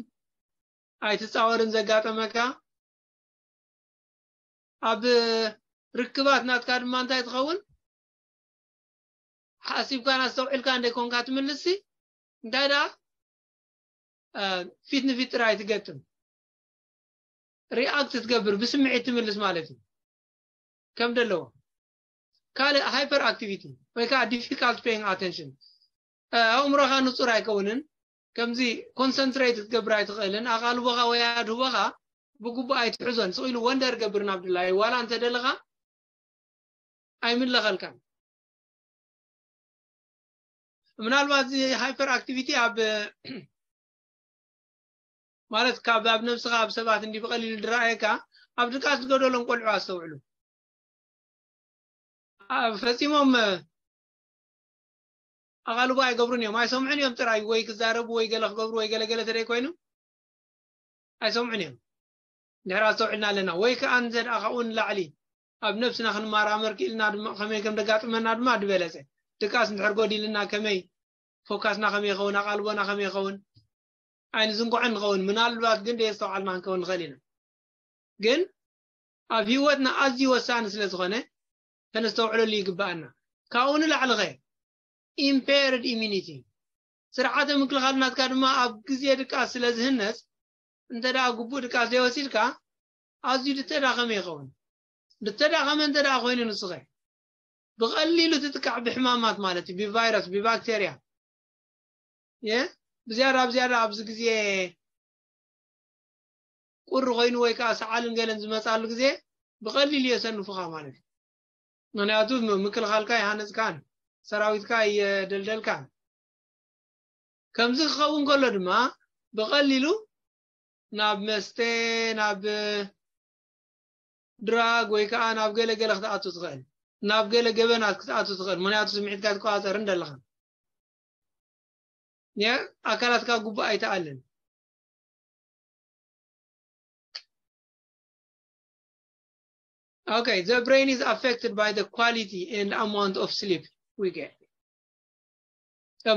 ኣይትጻወርን ዘጋጠመካ። ኣብ ርክባት ናትካ ድማ እንታይ ትኸውን? ሓሲብካን ኣስተውዒልካን ደይኮንካ ትምልስሲ፣ እንታይ ደኣ፣ እ፣ ፊት ንፊት ጥራይ ትገጥም። ሪኣክት ትገብር፣ ብስምዒት ትምልስ ማለት እዩ። ከም ደለዎ። ካልእ ሃይፐር ኣክቲቪቲ ወይ ከዓ ዲፊካልት ፔይንግ ኣቴንሽን። እ፣ ኣእምሮኻ ንጹር ኣይከውንን። ከምዚ ኮንሰንትሬት ክትገብር ኣይትኽእልን። ኣቓልቦኻ ወይ ኣድህቦኻ ብግቡእ ኣይትሕዞን። ስቕ ኢሉ ወንደር ገብር ናብ ድላዩ። ዋላ እንተ ደለኻ ኣይምለኸልካን። ምናልባት እዚ ሃይፐር ኣክቲቪቲ ኣብ፣ ማለት ካብ ኣብ ነብስኻ ኣብ ሰባት እንዲ ብቐሊሉ ዝረኣየካ፣ ኣብ ድቃስ ዝገደሎም ቆልዑ ኣስተውዕሉ። ኣብ ፈጺሞም ኣቓልቦ ኣይገብሩን እዮም፣ ኣይሰምዑን እዮም ጥራይ፣ ወይ ክዛረቡ ወይ ገለ ክገብሩ ወይ ገለ ገለ ተደይ ኮይኑ ኣይሰምዑን እዮም። እንድሕር ኣስተውዕልና ኣለና፣ ወይ ከኣ እንተ ደኣ ካብኡ ንላዕሊ ኣብ ነብስና ክንመራመር ክኢልና ድማ፣ ከመይ ከም ደጋጥመና ድማ ዝበለጸ። ድቃስ እንድሕር ጎዲልና ከመይ ፎካስና ከመይ ይኸውን፣ ኣቓልቦና ከመይ ይኸውን፣ ኣይንዝንግዖ ንኸውን። ምናልባት ግን ደየስተውዓልና ክንከውን ንኽእል ኢና። ግን ኣብ ህይወትና ኣዝዩ ወሳኒ ስለ ዝኾነ ከነስተውዕለሉ ይግብኣና። ካብኡ ንላዕሊ ኸ impaired immunity፣ ስርዓተ ምክልኻል ናትካ ድማ ኣብ ግዜ ድቃስ ስለ ዝህነጽ፣ እንተ ደኣ ግቡእ ድቃስ ዘይወሲድካ ኣዝዩ ዝተዳኸመ ይኸውን። ዝተዳኸመ እንተ ደኣ ኮይኑ ንስኸ ብቐሊሉ ትጥቃዕ ብሕማማት ማለት እዩ፣ ብቫይረስ፣ ብባክቴርያ። የ ብዝያዳ ብዝያዳ ኣብዚ ግዜ ቁሪ ኮይኑ ወይ ከዓ ሰዓልን ገለን ዝመፃሉ ግዜ ብቐሊሉ የሰንፉኻ ማለት እዩ። ምክንያቱ ም- ምክልኻልካ ይሃነፅካን ሰራዊትካ የደልደልካን። ከምዚ ክኸውን ከሎ ድማ ብቐሊሉ ናብ መስተ፣ ናብ ድራግ ወይ ከዓ ናብ ገለ ገለ ክትኣቱ ትኽእል፣ ናብ ገለ ገበናት ክትኣቱ ትኽእል። ምክንያቱ ስምዒትካ ትቆፃፀርን ደለኻ የ ኣካላትካ ግቡእ ኣይተኣልን። Okay, the brain is affected by the quality and amount of sleep we get.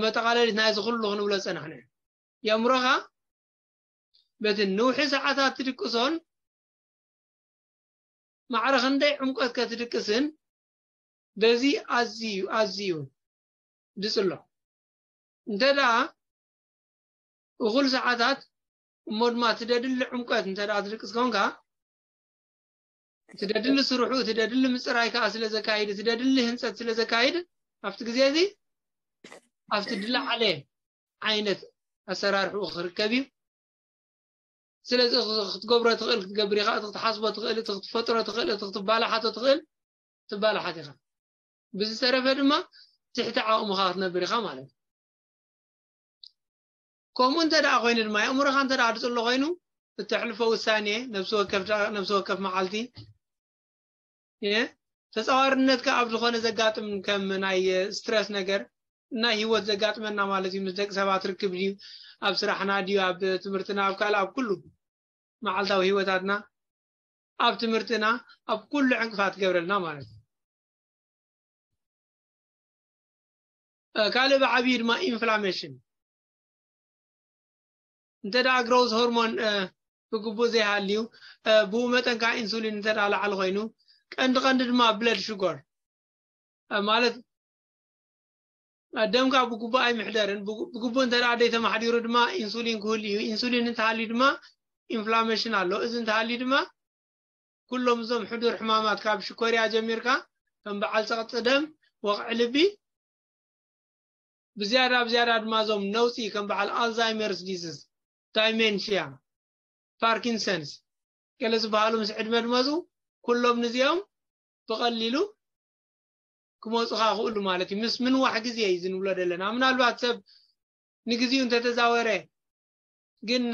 መጠቓለሊት ናይዚ ኩሉ ክንብሎ ዝፀናሕና እዩ። የእምሮኻ በቲ ንውሒ ሰዓታት ትድቅሶን ማዕረ ክንደይ ዕምቆት ከትድቅስን በዚ ኣዝዩ ኣዝዩ ድፅሎ። እንተ ደኣ እኹል ሰዓታት እሞ ድማ ትደድሊ ዕምቆት እንተ ደኣ ትድቅስ ኮንካ፣ ትደድሊ ስርሑ፣ ትደድሊ ምፅራይ ከዓ ስለ ዘካይድ፣ ትደድሊ ህንፀት ስለ ዘካይድ፣ ኣብቲ ግዜ እዚ ኣብቲ ድላዓለ ዓይነት ኣሰራርሕኡ ክርከብ እዩ። ስለዚ እቲ ክትገብሮ ትኽእል ክትገብር ኢኻ፣ እቲ ክትሓስቦ ትኽእል፣ እቲ ክትፈጥሮ ትኽእል፣ እቲ ክትባላሓቶ ትኽእል ትባላሓት ኢኻ። ብዝተረፈ ድማ ትሕቲ ዓቕምኻ ክትነብር ኢኻ ማለት እዩ። ከምኡ እንተ ደኣ ኮይኑ ድማ የእምሮኻ እንተ ደኣ ድፅሎ ኮይኑ እተሕልፎ ውሳኔ ነብሲ ወከፍ ደኣ- ነብሲ ወከፍ መዓልቲ የ ተፃዋርነትካ ኣብ ዝኾነ ዘጋጥም ከም ናይ ስትረስ ነገር ናይ ህይወት ዘጋጥመና ማለት እዩ። ምስ ደቂ ሰባት ርክብ ድዩ፣ ኣብ ስራሕና ድዩ፣ ኣብ ትምህርትና፣ ኣብ ካልእ ኣብ ኩሉ መዓልታዊ ህይወታትና፣ ኣብ ትምህርትና፣ ኣብ ኩሉ ዕንቅፋት ትገብረልና ማለት እዩ። ካልእ ብዓብዩ ድማ ኢንፍላሜሽን እንተ ደኣ ግሮዝ ሆርሞን ብግቡእ ዘይሃልዩ፣ ብኡ መጠን ከዓ ኢንሱሊን እንተ ደኣ ላዕሊ ኮይኑ፣ ቀንዲ ቀንዲ ድማ ብለድ ሹገር ማለት ደምካ ብግቡእ ኣይምሕደርን። ብግቡእ እንተ ደኣ ደይተማሕዲሩ ድማ ኢንሱሊን ክህሉ እዩ። ኢንሱሊን እንተሃልዩ ድማ ኢንፍላሜሽን ኣሎ። እዚ እንተሃልዩ ድማ ኩሎም እዞም ሕዱር ሕማማት ካብ ሽኮርያ ጀሚርካ ከም በዓል ፀቕጢ ደም፣ ወቕዒ ልቢ፣ ብዝያዳ ብዝያዳ ድማ እዞም ነውፂ ከም በዓል ኣልዛይመርስ ዲዝዝ፣ ዳይሜንሽያ፣ ፓርኪንሰንስ ገለ ዝበሃሉ ምስ ዕድመ ድመፁ ኩሎም ንዚኦም ብቐሊሉ ክመፁኻ ክእሉ ማለት እዩ። ምስ ምንዋሕ ግዜ እዩ ዝንብሎ ዘለና። ምናልባት ሰብ ንግዚኡ እንተተዛወረ ግን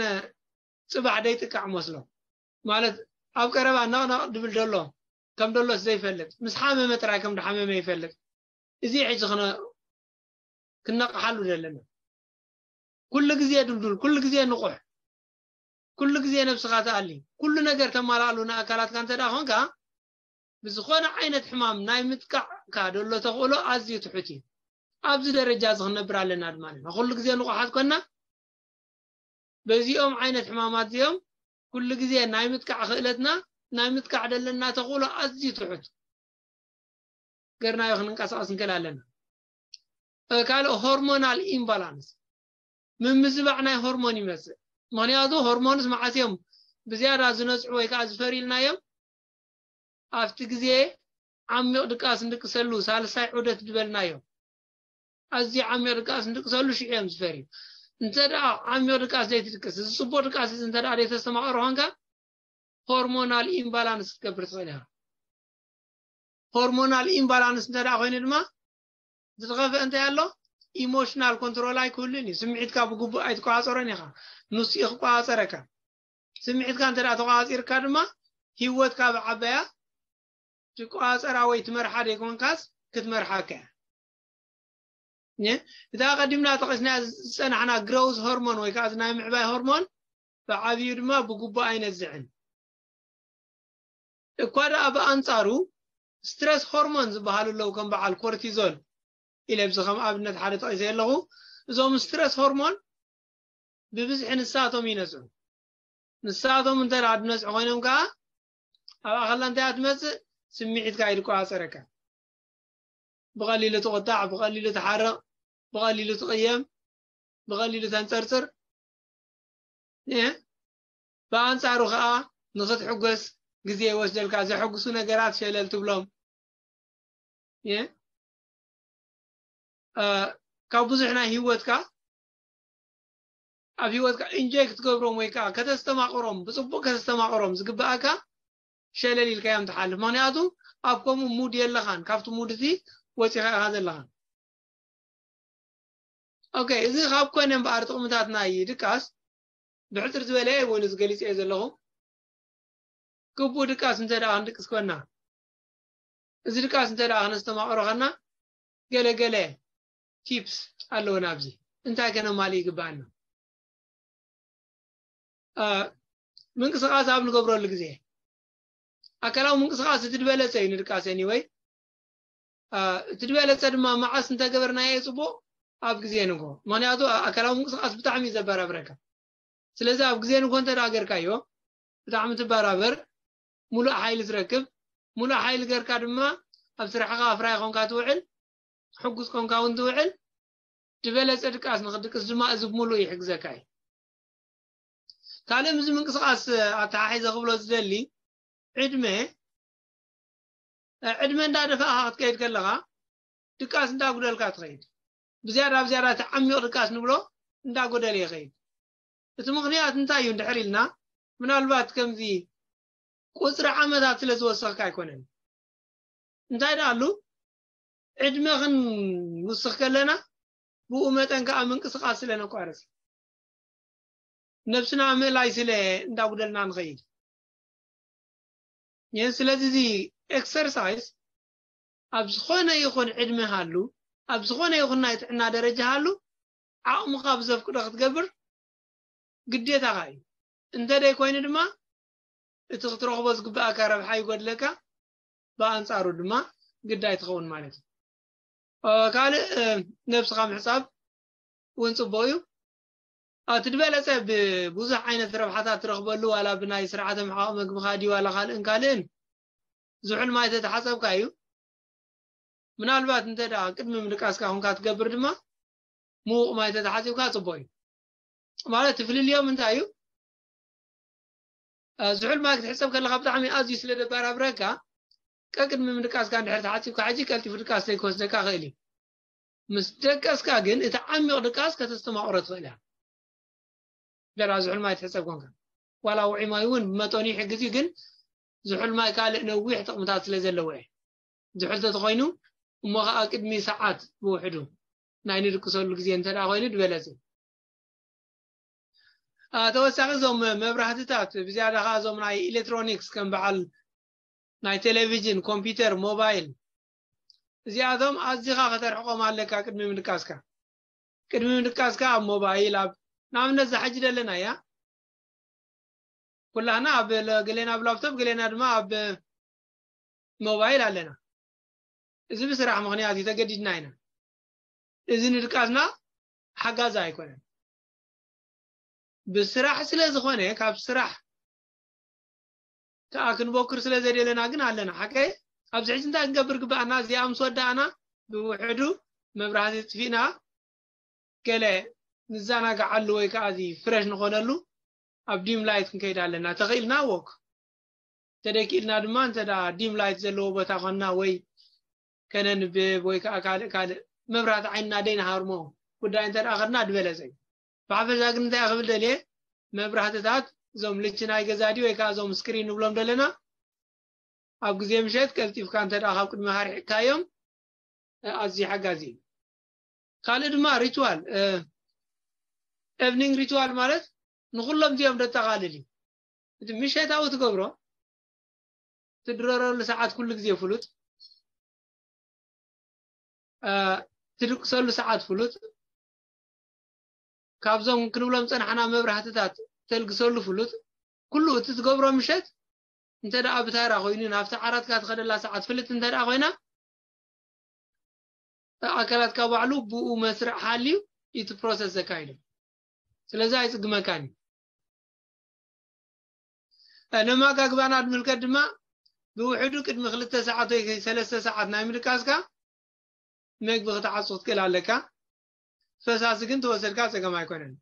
ፅባሕ ደይጥቃዕ መስሎ ማለት ኣብ ቀረባ ነቕነቕ ድብል ደሎ ከም ደሎስ ዘይፈልጥ ምስ ሓመመ ጥራይ ከም ድሓመመ ይፈልጥ። እዚ ሕጂ ክነ ክነቕሓሉ ዘለና። ኩሉ ግዜ ድልዱል፣ ኩሉ ግዜ ንቑሕ፣ ኩሉ ግዜ ነብስኻ ትኣሊ፣ ኩሉ ነገር ተማላኣሉ ንኣካላትካ እንተ ደኣ ኾንካ ብዝኾነ ዓይነት ሕማም ናይ ምጥቃዕካ ደሎ ተኽእሎ ኣዝዩ ትሑት እዩ። ኣብዚ ደረጃ እዚ ክንነብር ኣለና ድማ ንሕና ኩሉ ግዜ ንቑሓት ኮና በዚኦም ዓይነት ሕማማት እዚኦም ኩሉ ግዜ ናይ ምጥቃዕ ክእለትና ናይ ምጥቃዕ ደለና ተኽእሎ ኣዝዩ ትሑት ገርናዮ ክንንቀሳቐስ ንክእል ኣለና። ካልእ ሆርሞናል ኢምባላንስ ምምዝባዕ ናይ ሆርሞን ይመፅእ። ምክንያቱ ሆርሞንስ መዓስ እዮም ብዝያዳ ዝነፅዑ ወይ ከዓ ዝፈርዩልናዮም ኣብቲ ግዜ ዓሚቕ ድቃስ ንድቅሰሉ ሳልሳይ ዑደት ዝበልናዮ ኣዝዩ ዓሚቕ ድቃስ ንድቅሰሉ ሽዑ እዮም ዝፈርዩ። እንተ ደኣ ዓሚቕ ድቃስ ዘይትድቅስ እዚ ፅቡቕ ድቃስ እዚ እንተ ደኣ ዘይተስተማቐሮ ኮንካ ሆርሞናል ኢምባላንስ ክትገብር ትኽእል ኢኻ። ሆርሞናል ኢምባላንስ እንተ ደኣ ኮይኑ ድማ ዝኸፍአ እንታይ ኣሎ? ኢሞሽናል ኮንትሮል ኣይክህሉን እዩ። ስምዒትካ ብግቡእ ኣይትቆፃፀሮን ኢኻ። ንሱ እዩ ክቆፃፀረካ። ስምዒትካ እንተ ደኣ ተቆፃፂርካ ድማ ህይወትካ ብዓበያ ትቆፃፀራ ወይ ትመርሓ ዘይኮንካስ ክትመርሓካ እያ። እታ ቀዲምና ጠቒስና ዝፀናሕና ግሮውዝ ሆርሞን ወይ ከዓ ናይ ምዕባይ ሆርሞን ብዓብዩ ድማ ብግቡእ ኣይነዝዕን። እኳ ደኣ ብኣንፃሩ ስትረስ ሆርሞን ዝበሃሉ ኣለዉ ከም በዓል ኮርቲዞል ኢለ ብዚ ከም ኣብነት ሓደ ጠቒሰ ኣለኹ። እዞም ስትረስ ሆርሞን ብብዝሒ ንሳቶም ይነስዑ። ንሳቶም እንተ ደኣ ድነስዑ ኮይኖም ከኣ ኣብ ኣኸላ እንታይ እያ ትመጽእ? ስምዒትካ እዩ ድቆጻጸረካ። ብቐሊሉ ትቑጣዕ፣ ብቐሊሉ ትሓርቕ፣ ብቐሊሉ ትቕየም፣ ብቐሊሉ ተንጸርጽር። እ? ብኣንጻሩ ከኣ ንኽትሕጎስ ግዜ ይወስደልካ። ዘሐጉሱ ነገራት ሸለል ትብሎም። እ? እ፣ ካብ ብዙሕ ናይ ህይወትካ ኣብ ህይወትካ ኢንጆይ ክትገብሮም ወይ ከዓ ከተስተማቕሮም ብፅቡቅ ከተስተማቕሮም ዝግበኣካ ሸለል ኢልካ እዮም ትሓልፍ። ምክንያቱ ኣብ ከምኡ ሙድ የለኻን፣ ካብቲ ሙድ እዚ ወፂኻ ኢኻ ዘለኻን። ኦኬ፣ እዚ ካብ ኮነ እምበኣር ጥቕምታት ናይ ድቃስ ብሕፅር ዝበለ እውን እዚ ገሊፀ እየ ዘለኹ። ግቡእ ድቃስ እንተ ደኣ ክንድቅስ ኮና፣ እዚ ድቃስ እንተ ደኣ ክነስተማቕሮ ከና ገለ ገለ ቲፕስ ኣለውና። ኣብዚ እንታይ ከነማልእ ይግበኣና? አ፣ ምንቅስቃስ ኣብ ንገብረሉ ግዜ ኣካላዊ ምንቅስቃስ እቲ ዝበለጸ እዩ ንድቃስ። Anyway፣ አ፣ እቲ ዝበለጸ ድማ መዓስ እንተገበርናዮ ጽቡቕ? ኣብ ግዜ ንግሆ። ምክንያቱ አ-፣ ኣካላዊ ምንቅስቃስ ብጣዕሚ እዩ ዘበራብረካ። ስለዚ ኣብ ግዜ ንግሆ እንተ ደኣ ገርካዮ ብጣዕሚ ትበራበር፣ ሙሉእ ሓይሊ ትረክብ። ሙሉእ ሓይሊ ገርካ ድማ ኣብ ስራሕኻ ኣፍራይ ኮንካ ትውዕል፣ ሕጉስ ኮንካ እውን ትውዕል። ዝበለጸ ድቃስ ንኽድቅስ ድማ እዚ ብምሉእ ይሕግዘካ እዩ። ካልእ ምስዚ ምንቅስቃስ ኣተሓሒዘ ክብሎ ዝደሊ፣ ዕድመ፣ ዕድመ እንዳደፋእኻ ክትከይድ ከለኻ ድቃስ እንዳጉደልካ ትኸይድ። ብዝያዳ ብዝያዳ እቲ ዓሚቕ ድቃስ ንብሎ እንዳጎደለ ይኸይድ። እቲ ምኽንያት እንታይ እዩ እንድሕር ኢልና፣ ምናልባት ከምዚ ቁጽሪ ዓመታት ስለ ዝወሰኽካ ኣይኮነን። እንታይ ደኣ ኣሉ፣ ዕድመ ክንውስኽ ከለና ብኡ መጠን ከኣ ምንቅስቃስ ስለ ነቋርጽ፣ ነብስና ምእላይ ስለ እንዳጉደልና ንኸይድ። ይህን ስለዚ እዚ ኤክሰርሳይዝ ኣብ ዝኾነ ይኹን ዕድመ ሃሉ፣ ኣብ ዝኾነ ይኹን ናይ ጥዕና ደረጃ ሃሉ፣ ዓቕምኻ ብዘፍቅዶ ክትገብር ግዴታኻ እዩ። እንተ ደይ ኮይኑ ድማ እቲ ክትረኽቦ ዝግበኣካ ረብሓ ይጎድለካ፣ ብኣንጻሩ ድማ ግዳይ ትኸውን ማለት እዩ። እ፣ ካልእ፣ እ፣ ነብስኻ ምሕጻብ እውን ጽቡቕ እዩ። እቲ ዝበለጸ ብብዙሕ ዓይነት ረብሓታት ትረኽበሉ፣ ዋላ ብናይ ስርዓተ ምሕቃቕ መግብኻ ድዩ፣ ዋላ ካልእን ካልእን፣ ዝሑል ማይ ተተሓጸብካ እዩ። ምናልባት እንተ ደኣ ቅድሚ ምድቃስካ ኮንካ ትገብር ድማ፣ ምዉቕ ማይ ተተሓጺብካ ጽቡቕ እዩ። ማለት፣ እቲ ፍልልዮም እንታይ እዩ? እ፣ ዝሑል ማይ ክትሕጸብ ከለኻ ብጣዕሚ ኣዝዩ ስለ ደበራብረካ፣ ቀቅድሚ ምድቃስካ እንድሕር ተሓጺብካ፣ ሕጂ ቀልጢፉ ድቃስ ዘይክወስደካ ይኽእል እዩ። ምስ ደቀስካ ግን፣ እቲ ዓሚቕ ድቃስ ከተስተማቕሮ ትኽእል እያ። ደራ ዝሑል ማይ ትሕጸብ ኮንካ። ዋላ ውዑይ ማይ እውን ብመጠኑ ይሕግዝ እዩ፣ ግን ዝሑል ማይ ካልእ ነዊሕ ጥቕምታት ስለ ዘለዎ እዩ። ዝሑል ተተኾይኑ፣ እሞ ኸኣ ቅድሚ ሰዓት ብውሕዱ ናይ ንድቅሰሉ ግዜ እንተ ደኣ ኮይኑ ዝበለጸ። አ፣ ተወሳኺ እዞም መብራህትታት፣ ብዝያዳ ኸኣ እዞም ናይ ኤሌክትሮኒክስ ከም በዓል ናይ ቴሌቪዥን፣ ኮምፒውተር፣ ሞባይል፣ እዚኣቶም ኣዚኻ ከተርሕቖም ኣለካ ቅድሚ ምድቃስካ። ቅድሚ ምድቃስካ ኣብ ሞባይል፣ ኣብ ንኣብነት እዛ ሕጂ ዘለና እያ። ኩላህና ኣብ ለ-፣ ገሌና ኣብ ላፕቶፕ፣ ገሌና ድማ ኣብ ሞባይል ኣለና። እዚ ብስራሕ ምኽንያት እዩ፣ ተገዲድና ኢና። እዚ ንድቃስና ሓጋዚ ኣይኮነን። ብስራሕ ስለ ዝኾነ፣ ካብ ስራሕ ከኣ ክንቦክር ስለ ዘድለና ግን ኣለና። ሓቀይ፣ ኣብዚ ሕጂ እንታይ ክንገብር ግበኣና? እዚኣ ምስ ወዳእና፣ ብውሕዱ መብራህቲ ጥፊእና፣ ገለ ንዘናግዓሉ ወይ ከኣ እዚ ፍረሽ ንኾነሉ ኣብ ዲም ላይት ክንከይድ ኣለና። ተኽኢልና ወክ፣ ተደኪልና ድማ እንተ ደኣ ዲም ላይት ዘለዎ ቦታ ኾንና ወይ ከነንብብ ወይ ከኣ ካልእ ካልእ መብራህቲ ዓይንና ደይንሃርሞ ጉዳይ እንተ ደኣ ኸድና ዝበለጸ እዩ። ብሓፈሻ ግን እንታይ ክብል ደልየ፣ መብራህትታት እዞም ልቺ ናይ ገዛ ድዩ ወይ ከኣ እዞም ስክሪን ንብሎም ዘለና ኣብ ግዜ ምሸት ቀልጢፍካ እንተ ደኣ ካብ ቅድሚ ሃርሒቅካዮም፣ እ፣ ኣዝዩ ሓጋዚ እዩ። ካልእ ድማ ሪቹዋል፣ እ፣ ኤቭኒንግ ሪቹዋል ማለት ንኹሎም እዚኦም ደጠቓልል እዩ። እቲ ምሸታዊ ትገብሮ፣ ትድረረሉ ሰዓት ኩሉ ግዜ ፍሉጥ፣ እ፣ ትድቅሰሉ ሰዓት ፍሉጥ፣ ካብዞም ክንብሎም ጸናሕና መብራህትታት ተልግሰሉ ፍሉጥ፣ ኩሉ እቲ ትገብሮ ምሸት እንተ ደኣ ብታራ ኮይኑ ናብቲ ዓራትካ ትኸደላ ሰዓት ፍልጥ እንተ ደኣ ኮይና፣ ኣካላትካ ባዕሉ ብኡ መስርዕ ሓልዩ እቲ ፕሮሰስ ዘካይዶ። ስለዚ ኣይጽግመካን እዩ። ነማጋግባና ድምልከት ድማ ብውሕዱ ቅድሚ ክልተ ሰዓት ወይ ሰለስተ ሰዓት ናይ ምድቃስካ መግቢ ክትዓጹ ክትክእል ኣለካ። ፈሳሲ ግን ተወሰድካ ጸገም ኣይኮነን።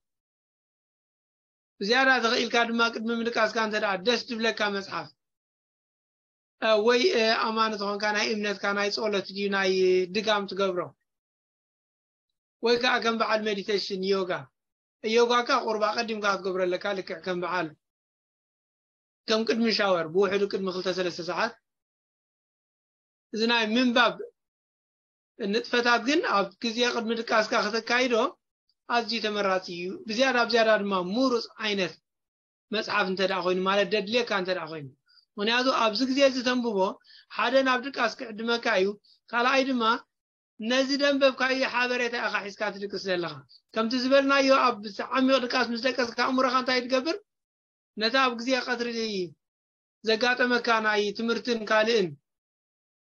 ብዝያዳ ተኽኢልካ ድማ ቅድሚ ምድቃስካ እንተ ደኣ ደስ ድብለካ መጽሓፍ ወይ ኣማኒ ተኾንካ ናይ እምነትካ ናይ ጸሎት ድዩ ናይ ድጋም ትገብሮ ወይ ከዓ ከም በዓል ሜዲቴሽን ዮጋ ዮጋ ካ ቁርባ ቀዲምካ ክትገብሮ ኣለካ ልክዕ ከም በዓል ከም ቅድሚ ሻወር ብውሕዱ ቅድሚ ክልተ ሰለስተ ሰዓት እዚ ናይ ምንባብ ንጥፈታት ግን ኣብ ግዜ ቅድሚ ድቃስካ ከተካይዶ ኣዝዩ ተመራፂ እዩ። ብዝያዳ ብዝያዳ ድማ ምሩፅ ዓይነት መፅሓፍ እንተ ደኣ ኮይኑ ማለት ደድልየካ እንተ ደኣ ኮይኑ ምክንያቱ ኣብዚ ግዜ እዚ ተንብቦ ሓደ ናብ ድቃስ ክዕድመካ እዩ። ካልኣይ ድማ ነዚ ደንበብካዮ ሓበሬታ ኢኻ ሒዝካ ትድቅስ ዘለኻ። ከምቲ ዝበልናዮ ኣብ ዓሚቕ ድቃስ ምስ ደቀስካ ኣእምሮኻ እንታይ ትገብር? ነቲ ኣብ ግዜ ቀትሪ ዘጋጠመካ ናይ ትምህርትን ካልእን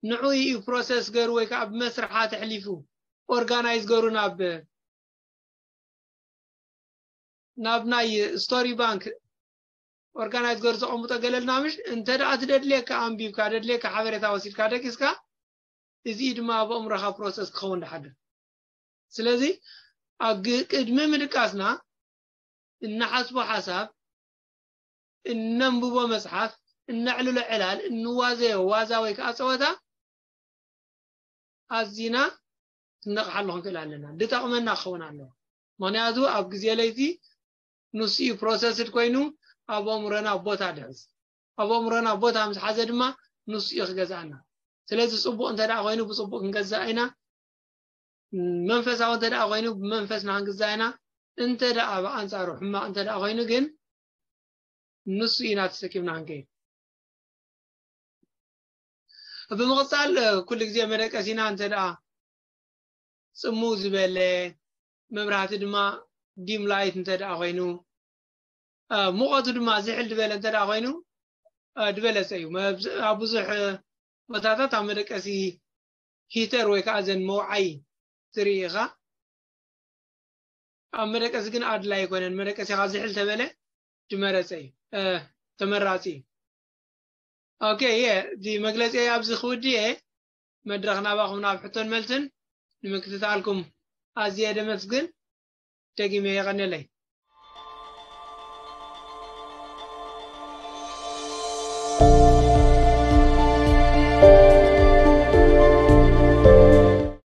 ንዑ እዩ ፕሮሰስ ገሩ ወይ ከዓ ብመስርሓ ተሕሊፉ ኦርጋናይዝ ገሩ ናብ ናብ ናይ ስቶሪ ባንክ ኦርጋናይዝ ገሩ ዘቐምጦ ገለልና ምሽ እንተ ደኣ ትደድልየካ ኣንቢብካ ደድልየካ ሓበሬታ ወሲድካ ደቂስካ እዚ ድማ ኣብ ኣእምሮኻ ፕሮሰስ ክኸውን ድሓድር ስለዚ ኣብ ቅድሚ ምድቃስና እነሓስቦ ሓሳብ እነንብቦ መፅሓፍ እነዕልሎ ዕላል እንዋዘዮ ዋዛ ወይ ከዓ ፀወታ ኣዚና ክንነቕሓሉ ክንክእል ኣለና ድጠቕመና ክኸውን ኣለዎ ምክንያቱ ኣብ ግዜ ለይቲ ንሱ እዩ ፕሮሰስድ ኮይኑ ኣብ ኣእምሮና ቦታ ድሕዝ ኣብ ኣእምሮና ቦታ ምስ ሓዘ ድማ ንሱ እዩ ክገዝኣና ስለዚ ፅቡቕ እንተ ደኣ ኮይኑ ብፅቡቕ ክንገዝእ ኢና መንፈሳዊ እንተ ደኣ ኮይኑ ብመንፈስና ክንግዛእ ኢና እንተ ደኣ ብኣንፃሩ ሕማቕ እንተ ደኣ ኮይኑ ግን ንሱ ኢና ተሰኪምና ክንከይድ ብምቕፃል ኩሉ ግዜ መደቀሲና እንተ ደኣ ፅምው ዝበለ መብራህቲ ድማ ዲም ላይት እንተ ደኣ ኮይኑ ሙቐቱ ድማ ዝሕል ዝበለ እንተ ደኣ ኮይኑ ዝበለፀ እዩ ኣብ ብዙሕ ቦታታት ኣብ መደቀሲ ሂተር ወይ ከዓ ዘን መውዓይ ትርኢ ኢኻ ኣብ መደቀሲ ግን ኣድላይ ኣይኮነን መደቀሲኻ ዝሕል ተበለ ዝመረፀ እዩ ተመራፂ እዩ ኦኬ እየ እቲ መግለፂ ኣብዚ ክውድእ እየ መድረኽ ናባኹም ናብ ሕቶን መልስን ንምክትታልኩም ኣዝየ ደመስግን ደጊመ የቐንየለይ